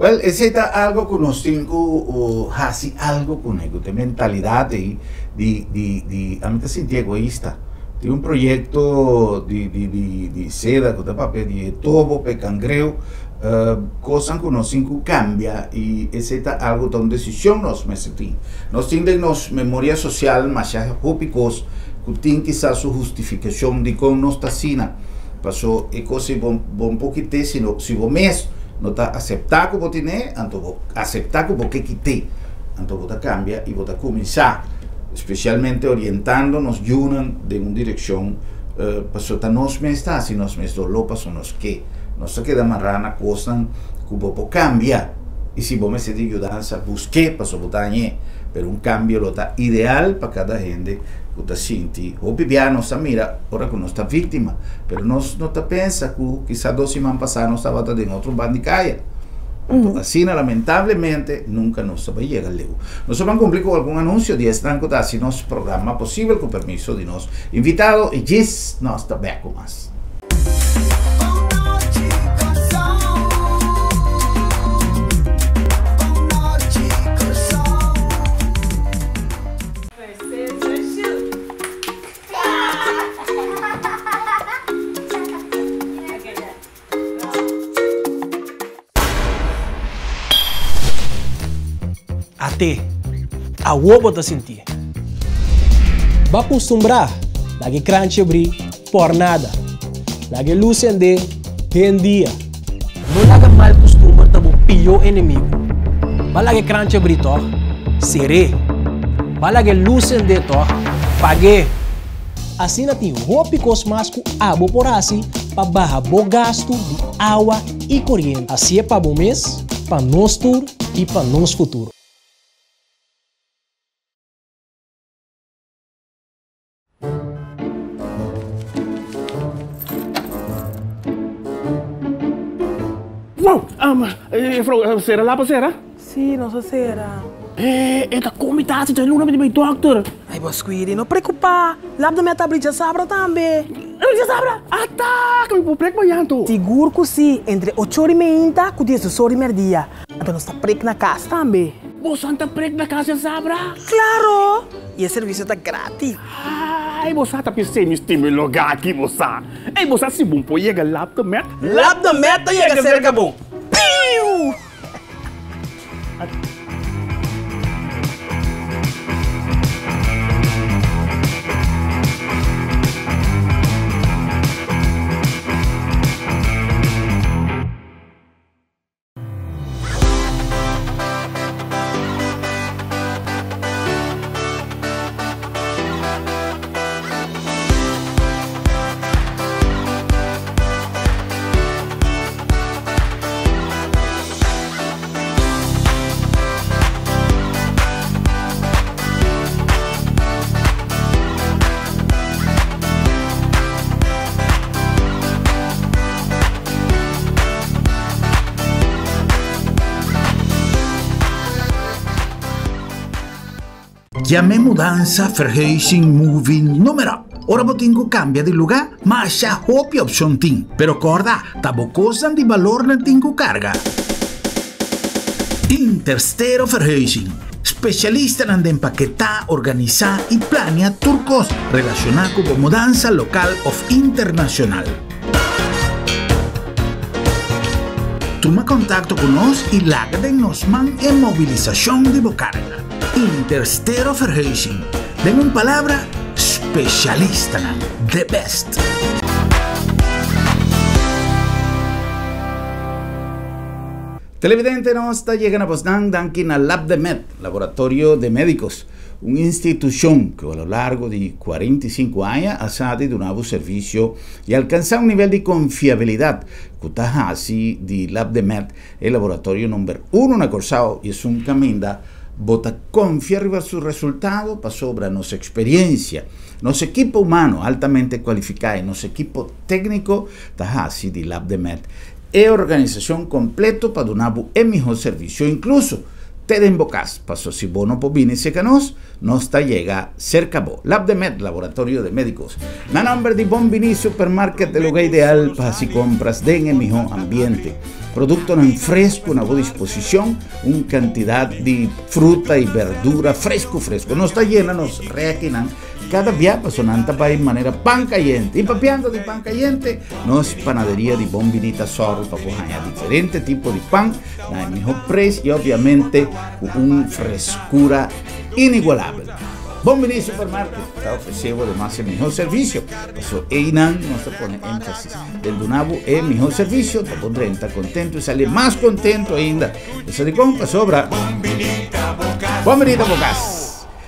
Wel, esei ta algo ku nos tin ku hasi algo kuné, ku ta e mentalidat ei di, di, di, ami ta sinti egoista. Tin un proyekto di, di, di, di seda ku ta papia di e tobo pa e kangreu, kosnan ku nos tin ku kambia i esei ta algo, ta un desishon nos mester tin. Nos tin den nos memoria sosial masha hopi kos ku tin kisas su hustifikashon dikon nos ta asina. Paso e kos ei bo bo por kit'é sino si bo mes no ta aseptá ku bo tin'é, anto bo aseptá ku bo ke kit'é. Anto bo ta kambia i bo ta kuminsá, spesialmente orientando nos yunan den un direkshon, paso ta nos mes ta hasi nos mes doló paso nos ke. Nos ta keda mará na kosnan ku bo por kambia i si bo mester di yudansa busk'é paso bo ta hañ'é. Pero un kambio lo ta ideal pa kada hende ku ta sinti. Hopi bia nos ta mira ora ku nos ta víktima, pero nos no ta pensa ku kisa dos siman pasá nos tabata den otro ban di kaya. Anto asina lamentablemente nunka nos ta bai yega leu. Nos a ban kumpli ku algun anunsio di esnan ku ta hasi nos programa posibel ku permiso di nos invitado i djis nos ta bèk ku mas. At'é, awor bo ta sintié. Bo a kustumbrá laga e kranchi abrí por nada. Laga e lus sendé den dia. No laga mal kustumber ta bo pió enemigu. Bo a laga e kranchi abrí tòg? Ser'é. Bo a laga e lus sendé tòg? Pag'é. Asina tin hopi kos mas ku abo por hasi pa baha bo gastu di awa i koriente. Hasié pa bo mes, pa nos tur i pa nos futuro. Wow! Juffrouw, sera lapa sera? Sí, nos a sera. E ta komi tasi dje luna mi ta bai dòkter. Ai bo Squidi, no preokupá. Lap de mi a ta abri djasabra tambe. Abri djasabra? Ata! Ke mi por prek mañan anto? Sigur ku sí, entre ocho ora i meinta ku diesdos ora i mèrdia. Anto nos ta prek na kas tambe. Boso ta prek na kas djasabra? Klaro! I e servisio ta gratis. Ai, bo sa ta pis'é mi stima e lugá aki, bo sa. Ei, bo sa si bo por yega Lap de Met? Lap de Met ta yega serka bo. Piu! Yam'é mudansa, verhuizing, moving, noem maar op. Ora bo tin ku kambia di lugá, masha hopi opshon tin. Pero kòrda, ta bo kosnan di balor nan tin ku karga. Interstero Verhuizing, spesialistanan den paketá, organisá i plania tur kos relashoná ku bo mudansa lokal òf internashonal. Tuma kontakto ku nos i laga den nos man e mobilisashon di bo karga. Interstero Verhuizing, den un palabra, spesialistanan, the best! Televidente nos ta yega na bosnan danki na Labdemed, Laboratorio de Medicos, un institucion cu a lo largo di 45 aña a sa di duna bo servicio y alcansa un nivel di confiabilidad cu ta haci di Labdemed e laboratorio number uno na Corsao y esun caminda bo ta confia riba su resultado pasobra nos experiencia, nos ekipo humano altamente cualifica y nos ekipo tecnico ta haci di Labdemed e organisacion completo pa duna bo e miho servicio incluso te den bo cas paso si bo no por bini cerca nos, nos ta yega cerca bo. Labdemed, Laboratorio de Medicos. Na nomber di Bon Bini Supermarket e lugar ideal pa haci compras den e miho ambiente. Productonan fresco na bo disposicion, un cantidad di fruta y berdura fresco fresco. Nos ta yena nos rekinan cada bia paso nan ta bay manera pan cayente. Y papiando di pan cayente, nos panaderia di Bon Bini ta sòru pa bo haña diferente tipo di pan na e miho prijs y obviamente cu un frescura inigualabel. Bon Bini Supermarket ta ofrece bo ademas e miho servicio, paso eynan nos ta pone enfasis den duna bo e miho servicio pa bo drenta contento y sali mas contento ainda. Eso dicon? Pasobra Bon Bini ta bo cas.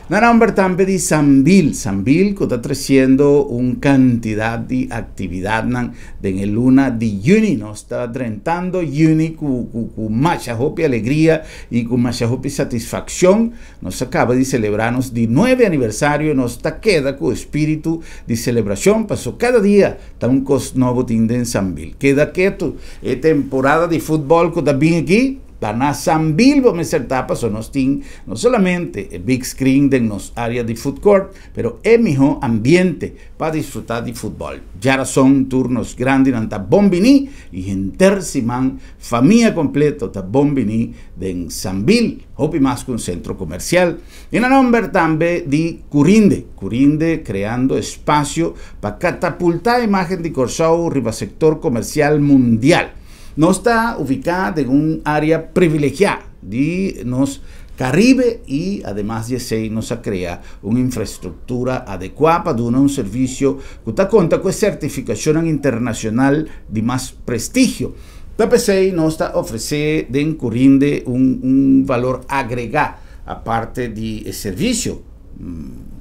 Na nomber tambe di Sambil, Sambil cu ta treciendo un cantidad di actividadnan den e luna di juni. Nos ta drentando juni cu, cu, cu masha hopi alegria y cu masha hopi satisfaccion. Nos a caba di celebra nos di nuebe aniversario y nos ta keda cu espiritu di celebracion paso cada dia ta un cos nobo tin den Sambil. Keda ketu, e temporada di futbol cu ta bin aki, Ta na Sambil bo mester ta paso nos tin no solamente e big screen den nos area di food court, pero e miho ambiente pa disfruta di futbol. Djarason tur nos grandinan ta bon bini y henter siman famia completo ta bon bini den Sambil, hopi mas cu un centro comercial. Y na nomber tambe di Curinde, Curinde creando espacio pa catapulta imagen di Corsou riba sector comercial mundial. Nos ta ubiká den un área privilegiá di nos Karibe i ademas di esei nos a krea un infrastruktura adekuá pa duna un servisio ku ta konta ku e sertifikashonnan internashonal di mas prestigio. Ta p'esei nos ta ofresé den Curinde un un valor agregá aparte di e servisio.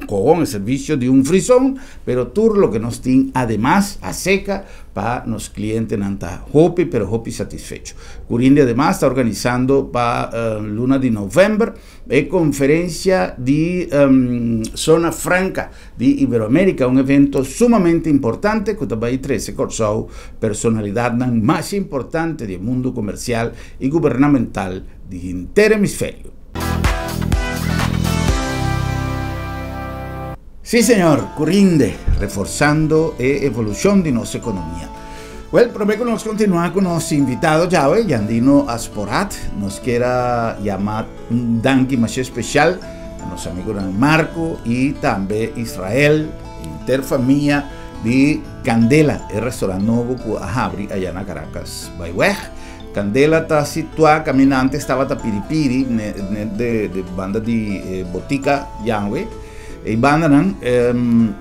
Kogon e servisio di un frisón, pero tur loke nos tin ademas a seka pa nos clientenan ta hopi pero hopi satisfecho. Curinde ademas ta organisando pa luna di november e conferencia di Zona Franca di Iberoamerica, un evento sumamente importante cu ta bay trece Corsou personalidadnan mas importante di e mundo comercial y gubernamental di henter hemisferio. Sí señor, Curinde, reforzando e evolucion di nos economia. Wel, prome cu nos continua cu nos invitado djawe, Jandino Asporaat, nos kier a yama un danki masha especial a nos amigonan Marco y tambe Israel, henter famia di Candela, e restaurant nobo cu a habri aya na Caracas Byweg. Candela ta situá kaminda antes tabata Piripiri, net de banda di Botica Yanwe. E bandanan,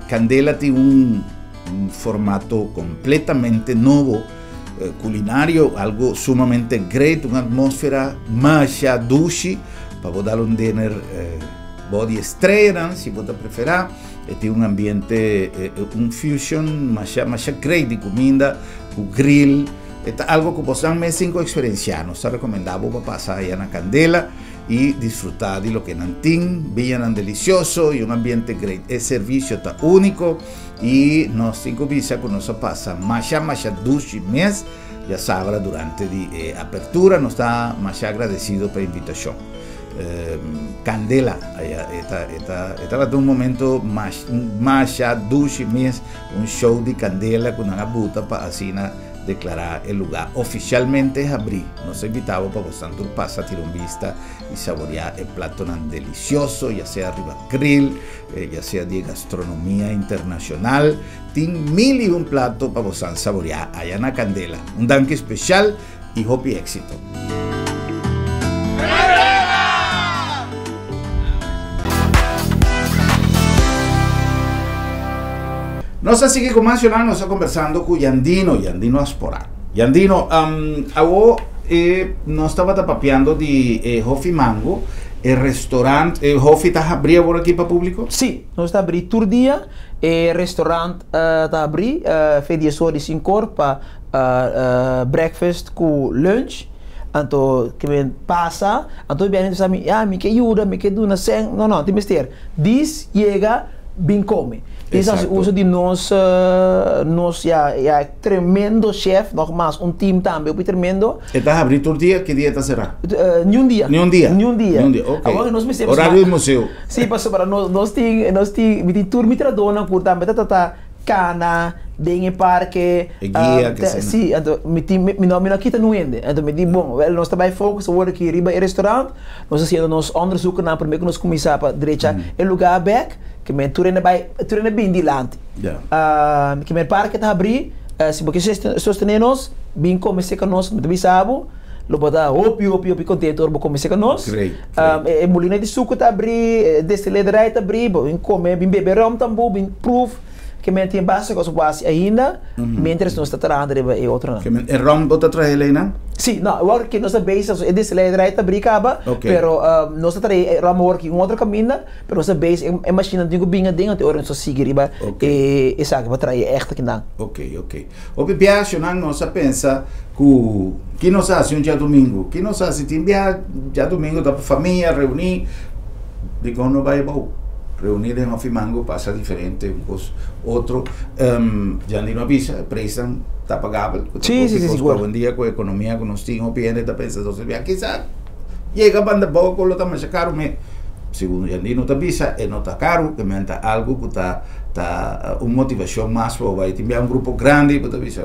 Candela tin un formato completamente nobo, culinario, algo sumamente great, un atmósfera masha dushi pa bo dal un dinner bo di estrellanan, si bo ta preferá. E tin un ambiente, un fusion masha masha great di cuminda, cu grill. E ta algo cu bosnan mes tin cu experiencia. Nos ta recomenda bo pa pasa aya na Candela y disfruta di loke nan tin, biñanan delicioso y un ambiente great. E servicio ta unico y nos tin cu bisa cu nos a pasa masha masha dushi mes djasabra durante di e apertura. Nos ta masha agradecido pa e invitacion. Candela aya e ta e ta e tabata un momento mas masha dushi mes un show di candela ku nan a buta pa asina deklará e lugá ofishalmente habrí. Nos ta invitá bo pa bosnan tur pasa tira un bista i saboriá e platonan delisioso ya sea riba grill ya sea di e gastronomia internashonal. Tin mil i un plato pa bosnan saboriá aya na Candela. Un danki speshal i hopi éxito. Nos a sigui ku mas yonan, nos a kombersando ku Yandino, Yandino Asporaat. Yandino, um, awo e nos tabata papiando di e Hofi Mango, e restaurant, e Hofi ta habri awor aki pa públiko? Sí, nos ta habri tur dia, e restaurant ta habri fe dies or di sinkor pa breakfast ku lunch anto ke men pasa anto biaha ta bisa mi ya mi ke yuda mi ke duna sèn no no tin mester dis yega bin kome dis hasi uso di nos nos ya ya tremendo chef nogmas un team tambe hopi tremendo. E ta habri tur dia ki dia ta sera? Niun dia niun dia niun dia niun dia ok horario di museo si pasobra nos tin nos tin mi tin tur mi tradonan ku tambe ta trata Kana den e parke. E guia ke asina. Si, anto mi tin mi no mi no kita nun hende. Anto mi di bon, wèl nos ta bai focus awor aki riba e restaurant, nos ta hasiendo nos onderzoekennan promé ku nos kuminsá pa drecha e lugá bèk, ke men tur hende bai tur hende bin dilanti. Ke men parke ta habrí, si bo ke sostené nos, bin kome serka nos, mi ta bisa bo, lo bo ta hopi hopi hopi kontento ora bo kome serka nos. Great, great. E molina di suku ta abrí, e destilederij ta abrí, bo bin kome, bin bebe rom tambu, bin pruf, ke men tin basta kos bo hasi ainda, mientras nos ta trahando riba e otronan. Ke men e rom bo ta trahe leinan? Sí, no, awor ke nos ta bezig, e destilederij ta abrí kaba, pero nos ta trahe e rom awor aki un otro kaminda, pero nos ta bezig, e mashinnan tin ku bin aden, anto e ora nos ta sigui riba e esaki pa trahe e ègt akinan. Ok, ok. Hopi biaha shonnan nos a pensa ku ki nos hasi un djadumingu, ki nos hasi tin biaha djadumingu ta pa famia reuní, dikon no bai abou reuní den hofi mango pasa diferente un kos otro Jandino a bisa e preisnan ta pagabel ku ta hopi kos ku awendia ku ekonomia ku nos tin hopi hende ta pensa dos biaha kisa yega banda abou ku lo ta masha karu me segun Jandino ta bisa e no ta karu ke men ta algu ku ta Ta un motivashon mas pa bo bai. Tin bia un grupo grandi bo ta bisa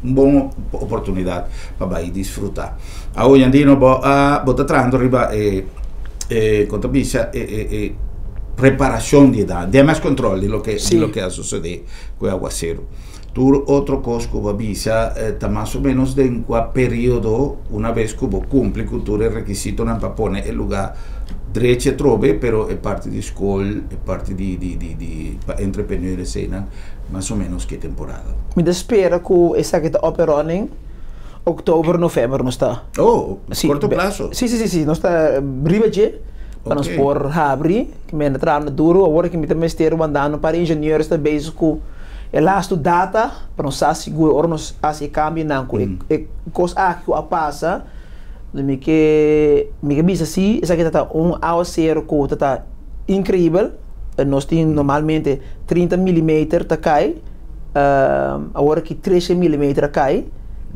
un bon oportunidat pa bai disfruta. Awo Yandino bo a bo ta trahando riba e e kon ta bisa e e e preparashon di e dam, damage control di loke di loke a sosode ku e aguaseru. Tur otro kos ku bo a bisa ta mas o menos den kua periodo una bes ku bo kumpli ku tur e rekisitonan pa pone e lugá drechi atrobe, pero e parti di skol, e parti di di di di pa entrepreneur eseinan mas o menos ke temporada? Mi ta spera ku esaki ta up and running oktober, november nos ta. Oh, korto plaso. Si, si, si, si, nos ta riba dje pa nos por habri, mi a trahando duro, awor aki mi ta mester wandando un par ingenieurs ta bezig ku E lastu data pa nos sa sigur ora nos hasi e kambionan ku e kos aki ku a pasa, mi ke mi ke bisa si esaki ta ta un awaseru ku ta ta inkreibel, nos tin normalmente 30 milimeter ta kai, awor aki trese milimeter a kai,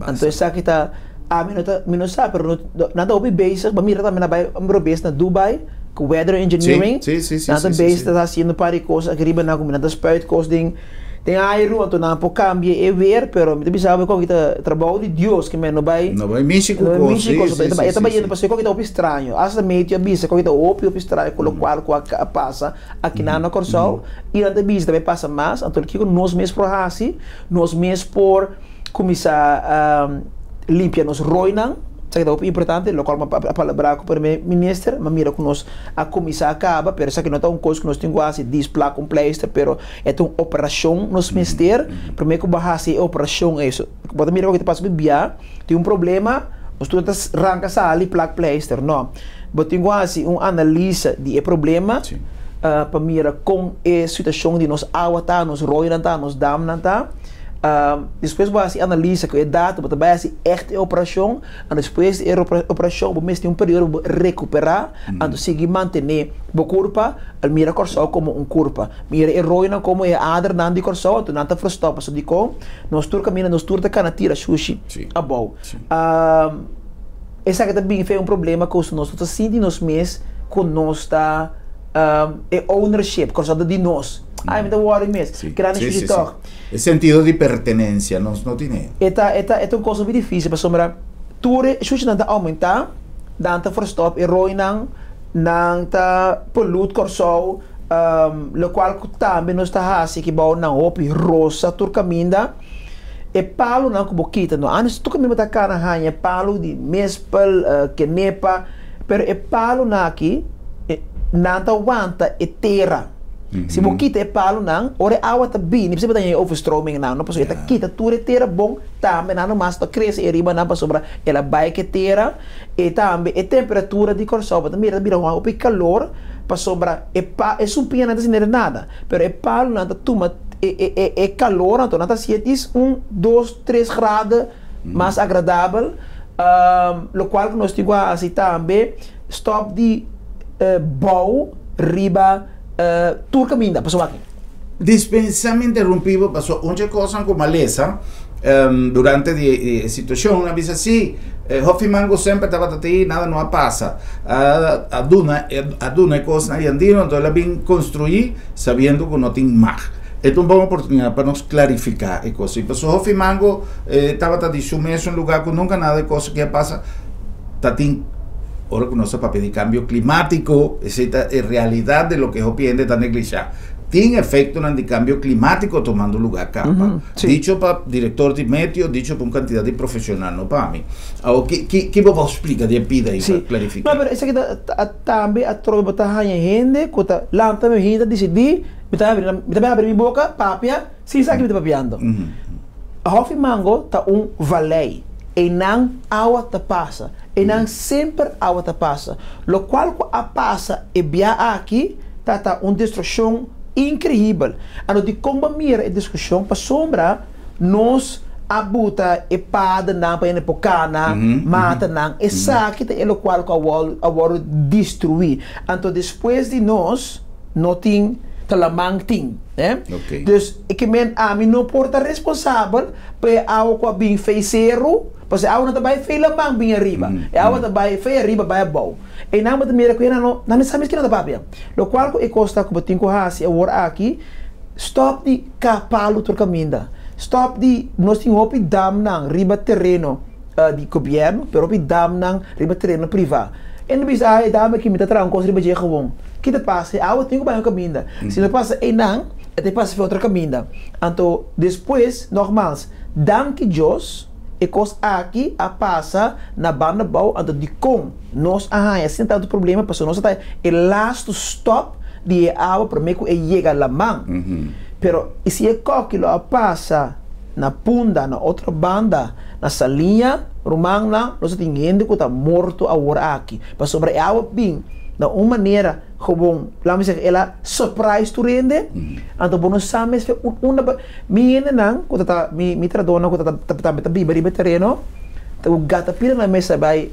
anto esaki ta ami no ta mi no sa pero nan ta hopi bezig, bo mira tambe nan bai un robes na Dubai ku weather engineering, nan ta bezig ta hasiendo un par di kos aki riba nan ku nan ta spuit kos den den airu anto nan por kambia e weer pero mi ta bisa bo ku ta trabou di Dios ke men no bai no bai mishi ku kos e ta bayendo pasobra ku ta hopi straño asta meteo a bisa ku ta hopi hopi straño ku lokual ku a pasa akinan na Kòrsou i nan ta bisa ta bai pasa mas anto kiko nos mes por hasi nos mes por kuminsá limpia nos roinan, esaki ta hopi importante, lokual mi a palabrá ku Prome Minister, mi a mira ku nos a kuminsá a kaba, pero esaki no ta un kos ku nos tin ku hasi dis plak un pleister, pero e ta un operashon nos mester, prome ku bo hasi e operashon ei, bo ta mira loke ta pasa ku bia, tin un problema, nos tur ta ranka sali plak pleister, no, bo tin ku hasi un analisa di e problema pa mira kon e situashon di nos awa ta, nos roinan ta, nos damnan ta. Despues bo hasi analisa ku e data, bo ta bai hasi ègt e operashon, anto despues di e operashon bo mester tin un periodo pa bo rekuperá, anto sigui mantené bo kurpa, al mira Kòrsou komo un kurpa, mira e roinan komo e adernan di Kòrsou, anto nan ta frustá pasobra dikon nos tur kaminda nos tur ta kana tira shushi abou. Esaki ta bin fe un problema ku nos no ta sinti nos mes ku nos ta e ownership, Kòrsou ta di nos. Ai, mi ta wòri mes. Keda nan shushi tòg. E sentido di pertenensia nos no tine. E ta e ta e ta un kos hopi difísil pasobra tur e shushinan ta oumentá, nan ta verstòp e roinan, nan ta polut Kòrsou, lokual ku tambe nos ta hasi aki bou nan hopi rosa tur kaminda. E palunan ku bo kita no antes tur kaminda bo ta kana haña palu di mespel, kenepa, pero e palunan aki nan ta wanta e tera. Si bo kita e palunan, ora e awa ta bini, p'esei bo ta haña e overstroming nan, no? Pasobra e ta kita tur e tera bon, tambe nan nomas ta krese e riba nan pasobra el a bai ku e tera. E tambe e temperatura di Kòrsou bo ta mira ta bira hopi kalor pasobra e pa e sumpiñanan ta sinti nada, pero e palunan ta tuma e e e e kalor anto nan ta hasié dis un, dos, tres grado mas agradabel, lokual ku nos tin ku hasi tambe stòp di bou riba tur kaminda pasobra aki. Dispensa mi interrumpí bo pasobra un dje kosnan ku mi a lesa durante di e situashon a bisa si Hofi Mango semper tabata te nada no a pasa a duna a duna e kosnan ei andino anto el a bin konstruí sabiendo ku no tin mag. E ta un bon oportunidat pa nos klarifiká e kos ei pasobra Hofi Mango tabata di su mes un lugá ku nunka nada e kos aki a pasa ta tin ora ku nos ta papia di kambio klimátiko esei ta e realidat di loke hopi hende ta neglishá. Tin efektonan di kambio klimátiko tomando lugá kaba. Dicho pa direktor di meteo, dicho pa un kantidat di profeshonal, no pa mi. Awor, ki ki ki bo por splika di e pida ei pa klarifiká? No, pero esaki ta tambe atrobe bo ta haña hende ku ta lanta mi hende ta disidí mi ta habri mi ta bai habri mi boka papia sin sa ki mi ta papiando. Hòfi Mango ta un valei, einan awa ta pasa, einan semper awa ta pasa. Lokual ku a pasa e bia aki ta ta un destrukshon inkreibel. Anto dikon bo mira e diskushon? Pasobra nos a buta e padernan pa hende por kana, mata nan. Esaki ta e lokual ku a wòrdu destruí. Anto despues di nos no tin ta laman tin. Dus e ke men ami no por ta responsabel pa e awa ku a bin fei seru, pasobra e awa no ta bai fei laman bin ariba. E awa ta bai fei ariba bai abou. Einan bo ta mira ku e nan no nan no sa mes kinan ta papia. Lokual ku e kos ta ku bo tin ku hasi awor aki, stòp di ka palu tur kaminda. Stòp di, nos tin hopi damnan riba tereno di gobièrnu, pero hopi damnan riba tereno privá. E no bisa, ah e dam aki mi ta traha un kos riba dje gewoon. Ki ta pasa? E awa tin ku bai un kaminda. Si no pasa einan, e ta pasa fi otro kaminda. Anto despues, nogmals, danki Dios. E kos aki a pasa na banda bou, anto dikon nos a haña asina tantu problema? Pasobra nos a ta e lastu stòp di e awa promé ku e yega laman. Pero i si e kòki lo a pasa na Punda, na otro banda, na Saliña, rumannan, nos a tin hende ku ta morto awor aki. Pasobra e awa bin na un manera. Gewoon, laat me zeggen, el a surprise tur hende, anto bo no sa mes fe unda bo, mi hendenan ku ta ta, mi mi trahadónan ku ta ta tambe ta biba riba e tereno, ta ku gata pida nan mes a bai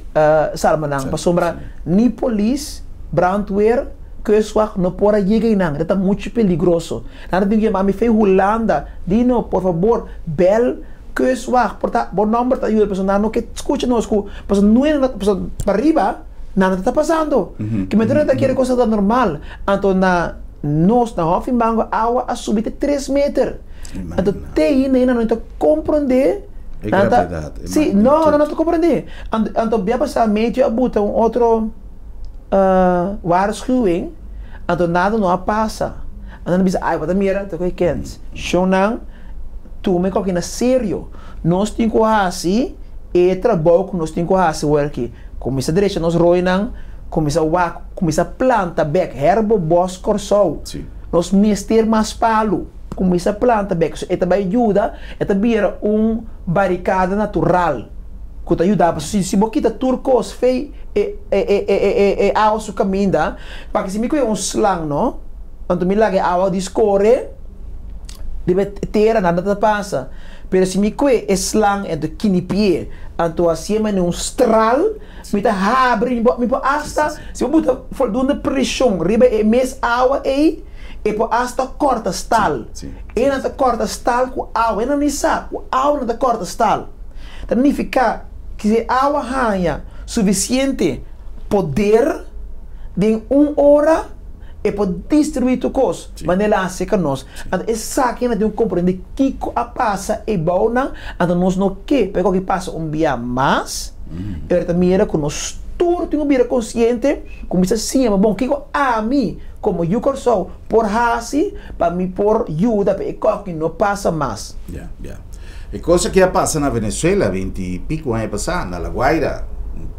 salba nan, pasobra ni polis, brandweer, kustwacht no por a yega einan, e ta muchu peligroso. Nan ta tin ku yama mi fe Hulanda, Dino, por fabor, bel kustwacht, por ta bo nòmber ta yuda, pasobra nan no ke skucha nos ku, pasobra nuena, pasobra pariba. Nada ta pasando. Ki men ta kere cosa ta normal. Anto na nos na Hof Mango awa a subi te tres meter. Anto te ainda nan no ta comprende. E gravedad. E Si, no, nan no ta comprende. Anto bia pasa meteo a buta un otro waarschuwing. Anto nada no a pasa. Anto nan bisa ay bo ta mira ta koe kens. Shownan tuma e koki na serio. Nos tin ku hasi e trabou ku nos tin ku hasi awor aki. Kuminsá drecha nos roinan, kuminsá wak, kuminsá planta bek herbo bos Kòrsou. Nos mester mas palu. Kuminsá planta bek. So e ta bai yuda, e ta bira un barikada natural ku ta yuda. Pasobra si bo kita tur kos fei e e e e e awa su kaminda, paki si mi kohe un slang no, anto mi laga e awa di skore riba e tera nada ta pasa. Pero si mi kue e slang anto kinipié anto hasié manera un stral, mi ta habri, mi por mi por asta, si bo buta voldoende preshon riba e mes awa ei, e por asta kòrta stal. E nan ta kòrta stal ku awa, e nan ni sa ku awa nan ta kòrta stal. Ta nifiká ku si e awa haña. Sufisiente poder den un ora e por destruí tur kos, manera el a hasi ku nos. Anto esaki nan tin ku komprendé kiko a pasa ei bounan, anto nos no ke pa e koki pasa un bia mas. E ora ta mira ku nos tur tin ku bira konsiente, kuminsá siña pa bon kiko ami komo yu Kòrsou por hasi pa mi por yuda pa e koki no pasa mas. Ya, ya. E kos aki a pasa na Venezuela binti i pico aña pasá, na La Guaira.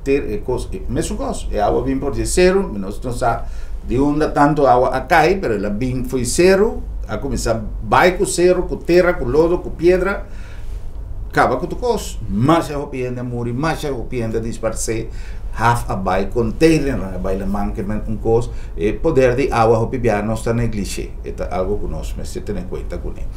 Ter e kos, e mesun kos. E awa bin por di e seru, mi nos no sa di unda tantu awa a kai, pero el a bin fo'i seru, a kuminsá bai ku seru, ku tera, ku lodo, ku piedra, kaba ku tur kos. Masha hopi hende a muri, masha hopi hende a disparsé, haf a bai, konteinernan a bai laman, ke men un kos. E poder di awa hopi biaha nos ta neglishé, e ta algu ku nos mester tene kuenta kuné.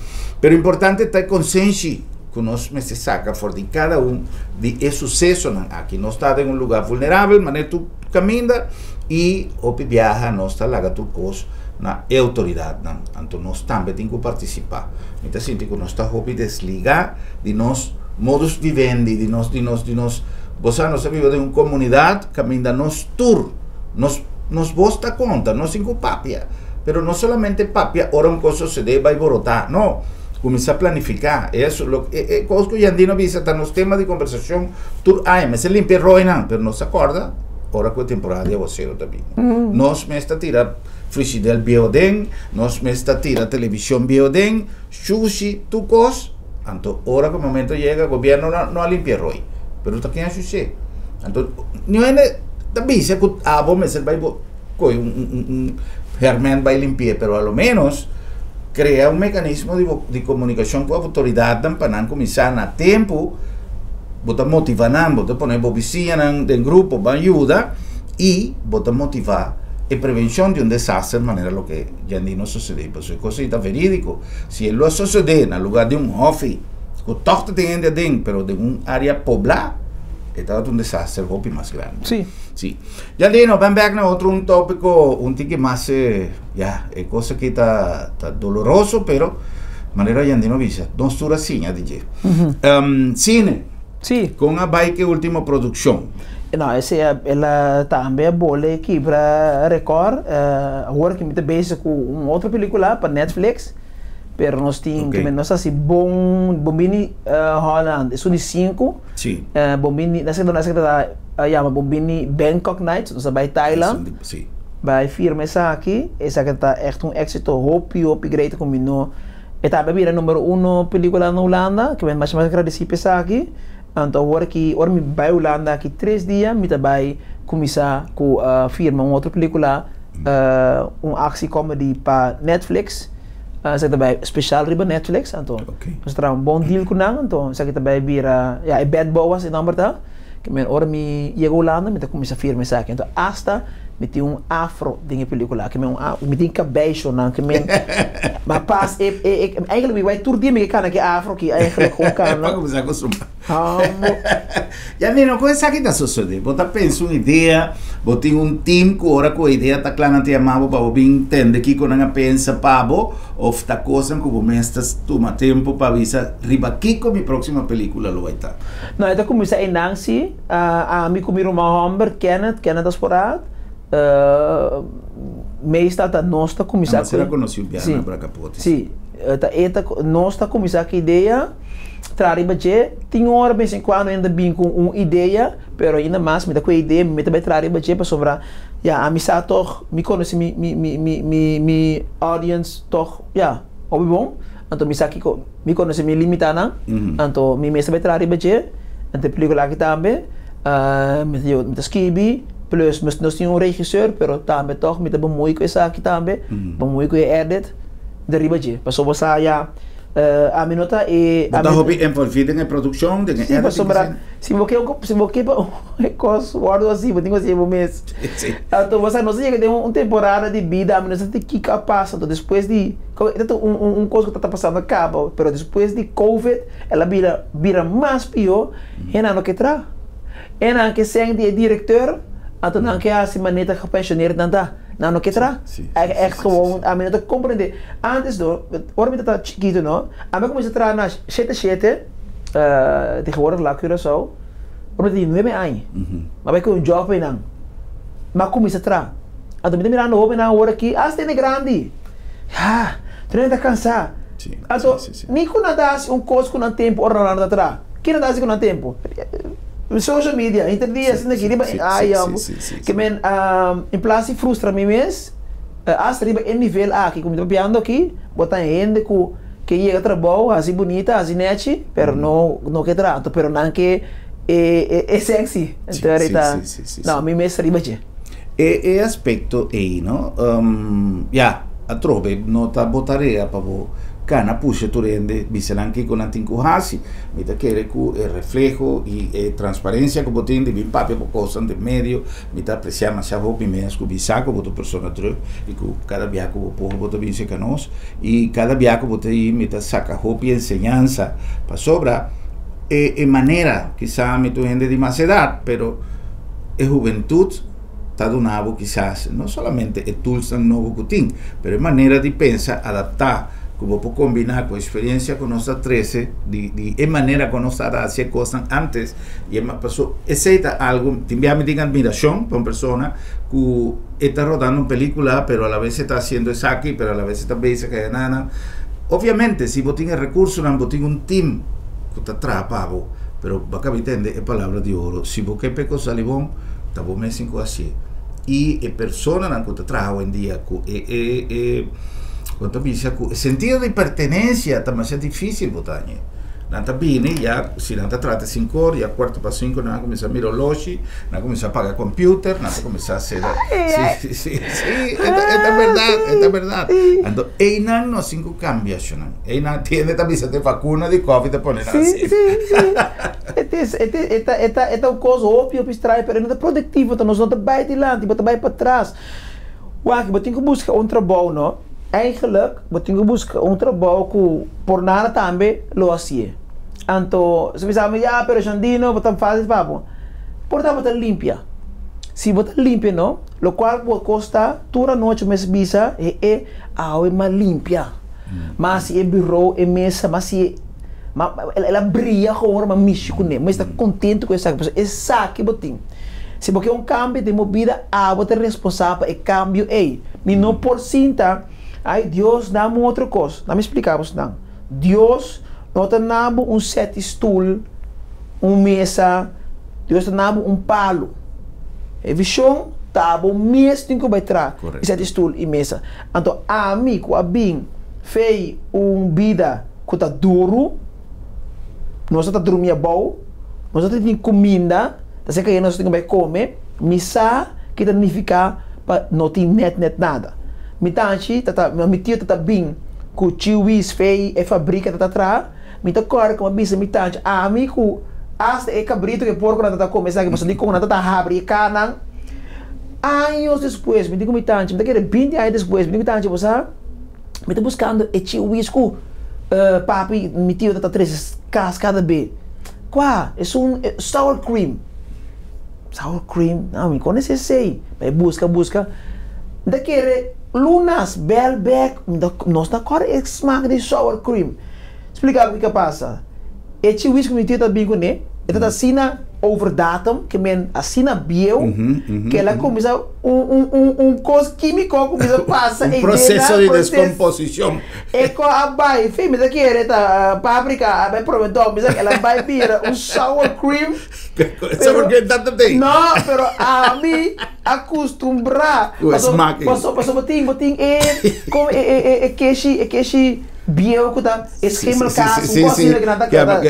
Pero importante ta e konsenshi ku nos mester saka for di kada un di e susesonan aki. Nos ta den un lugá vulnerabel, manera tur kaminda, i hopi biaha nos ta laga tur kos na e outoridatnan. Anto nos tambe tin ku partisipá. Mi ta sinti ku nos ta hopi desligá di nos modus vivendi, di nos, di nos, di nos, bo sa nos ta biba den un komunidat kaminda nos tur, nos, nos bos ta konta, nos tin ku papia. Pero no solamente papia ora un kos sosodé bai borotá, no. Kuminsá planifiká. Eso, lo, e, e kos ku Jandino bisa ta nos tema di kombersashon tur aña. Mester limpia e roinan, pero nos ta kòrda ora ku e temporada di awasero ta bini. Nos mes ta tira frishidèl bieu aden, nos mes ta tira televishon bieu aden, shushi, tur kos. Anto ora ku e momento yega, gobièrnu no, no a limpia e roi. Pero ta ken a shush'é? Anto, niun hende ta bisa ku abo mester bai bo. Koe un herment bai limpi'é, pero a lo menos krea un mekanismo di komunikashon ku outoridatnan pa nan kuminsá na tempu, bo ta motivá nan, bo ta pone bo bisiñanan den grupo ban yuda i bo ta motivá e prevenshon di un desaster manera loke djandino sosodé. Pasobra e kos ei ta verídiko. Si e lo a sosodé na lugá di un hòfi ku tòg ta tin hende aden pero den un área poblá, e tabata un desaster hopi mas grandi. Sí. Sí. Jandino, ben bek na otro un tópiko un tiki mas ya, e kos aki ta ta doloroso, pero manera Jandino bisa, nos tur a siña di dje. Sine. Sí. Kon a bai ku e último produkshon? No, esei el a tambe a bole kibra rekòr. Awor ki mi ta bezig ku un otro pelikula pa Netflix, pero nos tin okay. Nos hasi bon bon bini Holland, esun di sinku. Sí. Bon bini, nase nase ta a yama bon bini Bangkok Nights, nos a bai Thailand. Sí. Bai firma esaki, esaki ta echt un éxito hopi hopi great ku mi no e tambe a bira numero uno pelikula na Hulanda, ke mi masha masha agradesí pa esaki. Anto awor aki ora mi bai Hulanda aki tres dia mi ta bai kuminsá ku firma un otro pelikula, un actie comedy pa Netflix. Esaki ta bai special riba Netflix, anto nos a traha un bon deal ku nan, anto esaki ta bai bira, ya e Bad Boas e nomber ta. Ke men ora mi yega Hulanda mi ta kuminsá firma esaki. Anto asta mi tin un afro den e pelikula. Ke men un afro, mi tin kabeishonan ke men ma pas e e e eigenlijk mi bai tur dia mi ke kana ke afro aki eigenlijk gewoon kana. Pa kuminsá kustumbrá. Amo. Ya mira kon esaki ta sosodé. Bo ta pensa un idea, bo tin un team ku ora ku e idea ta kla nan ta yama bo pa bo bin tende kiko nan a pensa pa bo òf ta kosnan ku bo mes ta tuma tempu pa bisa riba kiko mi próksimo pelikula lo bai ta. No, e ta kuminsá einan sí. Ami ku mi ruman hòmber Kenneth, Kenneth Asporaat, meestal ta nos ta kuminsá ku. Nos a konosí un biaha na Brakapote. Sí, ta e ta, nos ta kuminsá ku idea, traha riba dje. Tin ora bes en kuando hende ta bin ku un idea, pero ainda mas mi ta ku e idea, mi ta bai traha riba dje pasobra ya ami sa tòg, mi konosé mi mi mi mi mi audience tòg, ya, hopi bon. Anto mi sa kiko. Mi konosé mi limitanan, anto mi mes ta bai traha riba dje, anto e pelikula aki tambe, mi ta mi ta skibi, plus nos tin un regisseur, pero tambe tòg mi ta bemoei ku esaki tambe, bemoei ku e edit, mi ta riba dje, pasobra bo sa ya, ami no ta e. Bo ta hopi envolví den e produkshon, den e editing? Si, pasobra si bo ke si bo ke pa un kos wòrdu hasi, bo tin ku hasi bo mes. Anto bo sa nos a yega den un temporada di bida, ami no sa di kiko a pasa, anto despues di. E ta un kos ku ta pasando kaba, pero despues di covid el a bira bira mas pió, hendenan no ke traha. Hendenan ke sèn di e direkteur, anto nan ke hasi manera ta gepensioneerd nan ta. Nan no ke traha. Ègt gewoon, ami no ta komprendé. Antes no, ora mi tabata chikitu no, ami a kuminsá traha na shete shete, tegenwoordig La Curaçao. Ora mi tin nuebe aña, mi a bai ku un jòb einan. Mi a kuminsá traha. Anto mi ta mirando hóbennan awor aki, asta hende grandi. Ya, tur hende ta kansá. Anto, ni ku nan ta hasi un kos ku nan tempu ora nan ta traha. Ke nan ta hasi ku nan tempu? Social media, henter dia asina aki riba, ai yòmber. Ke men, in plas di frustra mi mes, asta riba e nivel aki ku mi ta papiando aki, bo ta hende ku ke yega trabou, hasi bunita, hasi nechi, pero no no ke traha. Anto pero nan ke e e sexy. Anto eri ta, no, mi mes ta riba dje. E e aspecto ei no, ya, atrobe no ta bo tarea pa bo cana pusha tur hende bisa nan kico nan tin cu haci. Mi ta kere cu e refleho y e transparencia cu bo tin di bin papia bo cosnan den medio, mi ta aprecia masha hopi mes cu bisa cu bo ta un persona druk y cu cada bia cu bo por bo ta bin cerca nos y cada bia cu bo ta yi mi ta saca hopi enseñansa pasobra e e manera, kisa mi ta un hende di mas edad pero e hubentud ta duna bo kisas no solamente e toolsnan nobo ku tin, pero e manera di pensa adaptá ku bo por kombiná ku eksperensia ku nos ta trese di di e manera ku nos ta hasi e kosnan ántes i e paso esei ta algu tin bia mi tin admirashon pa un persona ku e ta rodando un pelikula pero alabes e ta hasiendo esaki pero alabes e ta bezig ayananan. Obviamente si bo tin e rekursonan bo tin un team ku ta traha pa bo. Pero bo a kabi tende e palabra di oro, si bo ke p'e kos sali bon, ta bo mes tin ku hasié. I e personanan ku ta traha awendia ku e e e kon ta bisa ku e sentido di pertenencia ta masha dificil bo ta hañ'é. Nan ta bini ya si nan ta trata sinku or ya kuarto pa sinku nan a kuminsá mira oloshi, nan a kuminsá paga computer, nan ta kuminsá sera si si si e ta e ta bèrdat e ta bèrdat. Anto einan nos tin ku kambia shonnan. Einan tiende ta bisa te vakuna di kofi ta pone nan Si, si, si. E ta e ta e ta e ta e ta un kos hopi hopi straño pero e no ta produktivo ta nos no ta bai dilanti bo ta bai patras. Wak bo tin ku buska un trabou no eigenlijk bo tin ku buska un trabou ku por nada tambe lo hasié. Anto si bisa mi ya pero Shandino bo ta fásil pa bo. Por ta bo ta limpia. Si bo ta limpia no lokual ku bo kosta tur anochi bo mester bisa e e awe mas limpia. Mas si e bureau, e mesa, mas si e, ma el a bria gewoon ora mi a mishi kuné. Mi esta kontentu ku esaki pasobra esaki bo tin. Si bo ke un kambio den bo bida, abo ta responsabel pa e kambio ei. Mi no por sinta, ai Dios dame un otro kos. Lami splika bo esnan. Dios no ta na bo un sèt di stul, un mesa, Dios ta na bo un palu. E vishon ta abo mes tin ku bai traha e sèt di stul i mesa. Anto ami ku a bin fei un bida ku ta duru, nos a ta drumi abou, nos a ta tin kuminda, ta ser ku nos tin ku bai kome, mi sa ki ta nifiká pa no tin nèt nèt nada. Mi tanchi ta ta, mi tio ta ta bin ku chiwis fei e fabrika ta ta traha, mi ta kòrda ku mi a bisa mi tanchi, ami ku asta e kabritu ku e porkonan ta ta kome esaki, pasobra dikon nan ta ta habri e kanan. Años despues, mi di ku mi tanchi, mi ta kere binti aña despues, mi di ku mi tanchi, bo sa, mi ta buskando e chiwis ku papi, mi tio ta ta trese kas kada be. Kua? Esun sour cream. Sour cream? No, mi konosé esei. Mi a buska, buska. Mi ta kere lunas bèl bèk, mi ta, nos ta kòrda e smak di sour cream. Splika bo kiko a pasa. E chiwis ku mi tio ta bin kuné, e ta ta asina over datum, ke men asina bieu, ke el a kuminsá un un un un kos kímiko a kuminsá pasa Un proseso di deskomposishon. E ko a bai, fin, mi ta kere ta paprika a bai promedó, mi sa el a bai bira un sour cream. Sour cream tantu tin. No, pero ami a kustumbrá. Ku e smak ei. Paso paso bo tin bo tin e kon e e e keshi e keshi bieu ku ta e schimmelkaas un kos asina ku nan ta keda.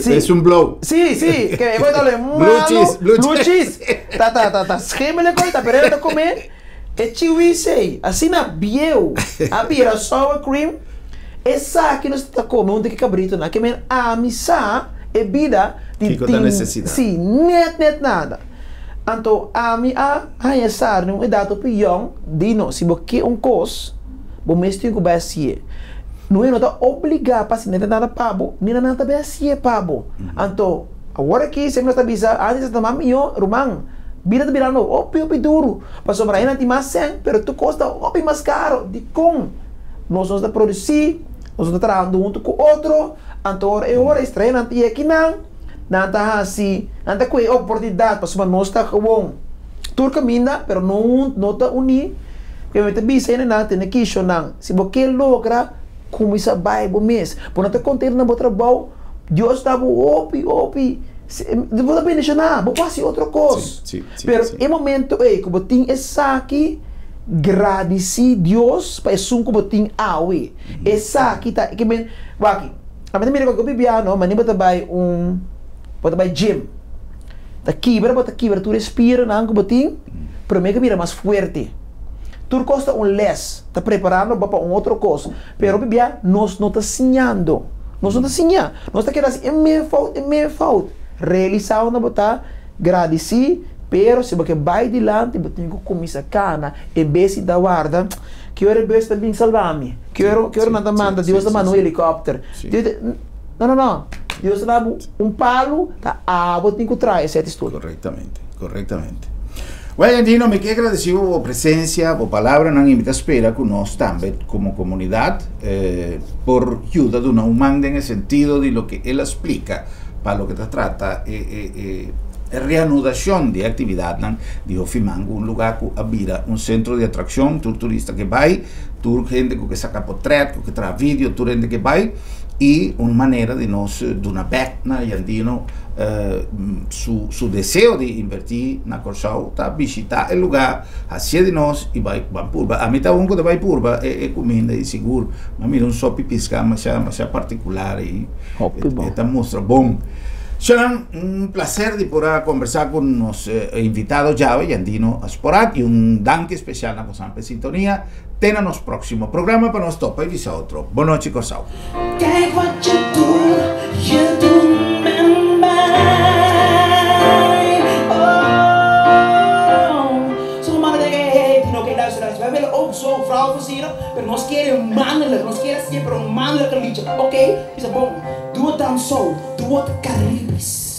Es un blow. Si si ke e kos ta malo. Blue cheese blue cheese ta ta ta ta schimmel e kos ta pero ta kome e chiwis ei asina bieu a bira sour cream esaki nos ta kome huntu ku e kabritonan ke men ami sa e bida di tin si net net nada. Anto ami a haña sa riba un edat hopi yòn, di no, si bo ke un kos, bo mes tin ku bai hasié. No e no ta obligá pa hasi nada nada pa bo, ni nan ta bai hasié pa bo. Anto, awor aki semper nos ta bisa, antes ta mas mihó, ruman, bida ta birando hopi hopi duru, pasobra hende tin mas sèn, pero tur kos ta hopi mas karo. Dikon? Nos nos ta produsí, nos no ta trahando huntu ku otro, anto ora e ora e strañonan ta yega akinan. Nan ta hasi, nan ta kue oportunidat pasobra nos ta gewoon tur kaminda pero no no ta uní. Pero mi ta bisa hendenan tene kishonan, si bo ke logra kuminsá bai bo mes. Bo no ta kontento na bo trabou, Dios ta bo hopi hopi, bo ta bendishoná, bo por hasi otro kos. Pero e momento ei ku bo tin esaki, gradisí Dios pa esun ku bo tin awe. Esaki ta, ke men, wak. Ami ta mira ku hopi bia no, mane bo ta bai un, bo ta bai gym, ta kibra bo ta kibra tur e spiernan ku bo tin, prome ku bira mas fuerte. Tur kos ta un les, ta preparando bo pa un otro kos, pero hopi bia nos no ta siñando, nos no ta siña, nos ta keda hasi e mes fout, e mes fout. Realisá unda bo ta, gradisí, pero si bo ke bai dilanti bo tin ku kuminsá kana en bes di ta warda ki ora e bus ta bin salba mi. Ki ora, ki ora nan ta manda, Dios ta manda un helikòpter. Dios ta, no, no, no. Dios ta dabo un palu, ta abo tin ku traha esei storia. Korektamente, korektamente. Well, Jandino, mi ke agradesí bo bo presensia, bo palabranan i mi ta spera ku nos tambe komo komunidat por yuda duna un man den e sentido di loke el a splika pa loke ta trata e e e reanudashon di e aktividatnan di Hofiman ku un lugá ku a bira un sentro di atrakshon, tur turista ke bai. Tur hende ku ke saka potret, ku ke traha video, tur hende ke bai i un manera di nos duna bek na Jandino su su deseo di invertí na Kòrsou ta bishitá e lugá, hasié di nos i bai ban purba. Ami ta un ku ta bai purba e kuminda i sigur mi a mira un sopi piská masha masha partikular i e ta mustra bon. Shan, un placer di por a kombersá ku nos invitado djawe, Jandino Asporaat, i un danki spesial na boso. Pe sintonia, te na nos próksimo programa pa nos topa i bisa otro. Bon nochi Kòrsou. Kijk wat je doet, je doet met mij. Oh. Sommige mannen denken, hey, hey, Tino, oké, luister, luister. Wij willen ook zo vrouwen versieren, pero nos quieren mannelijk, nos quieren siempre un mannelijke liedje. Oké, bisa bon, doe het dan zo, doe het Caribisch.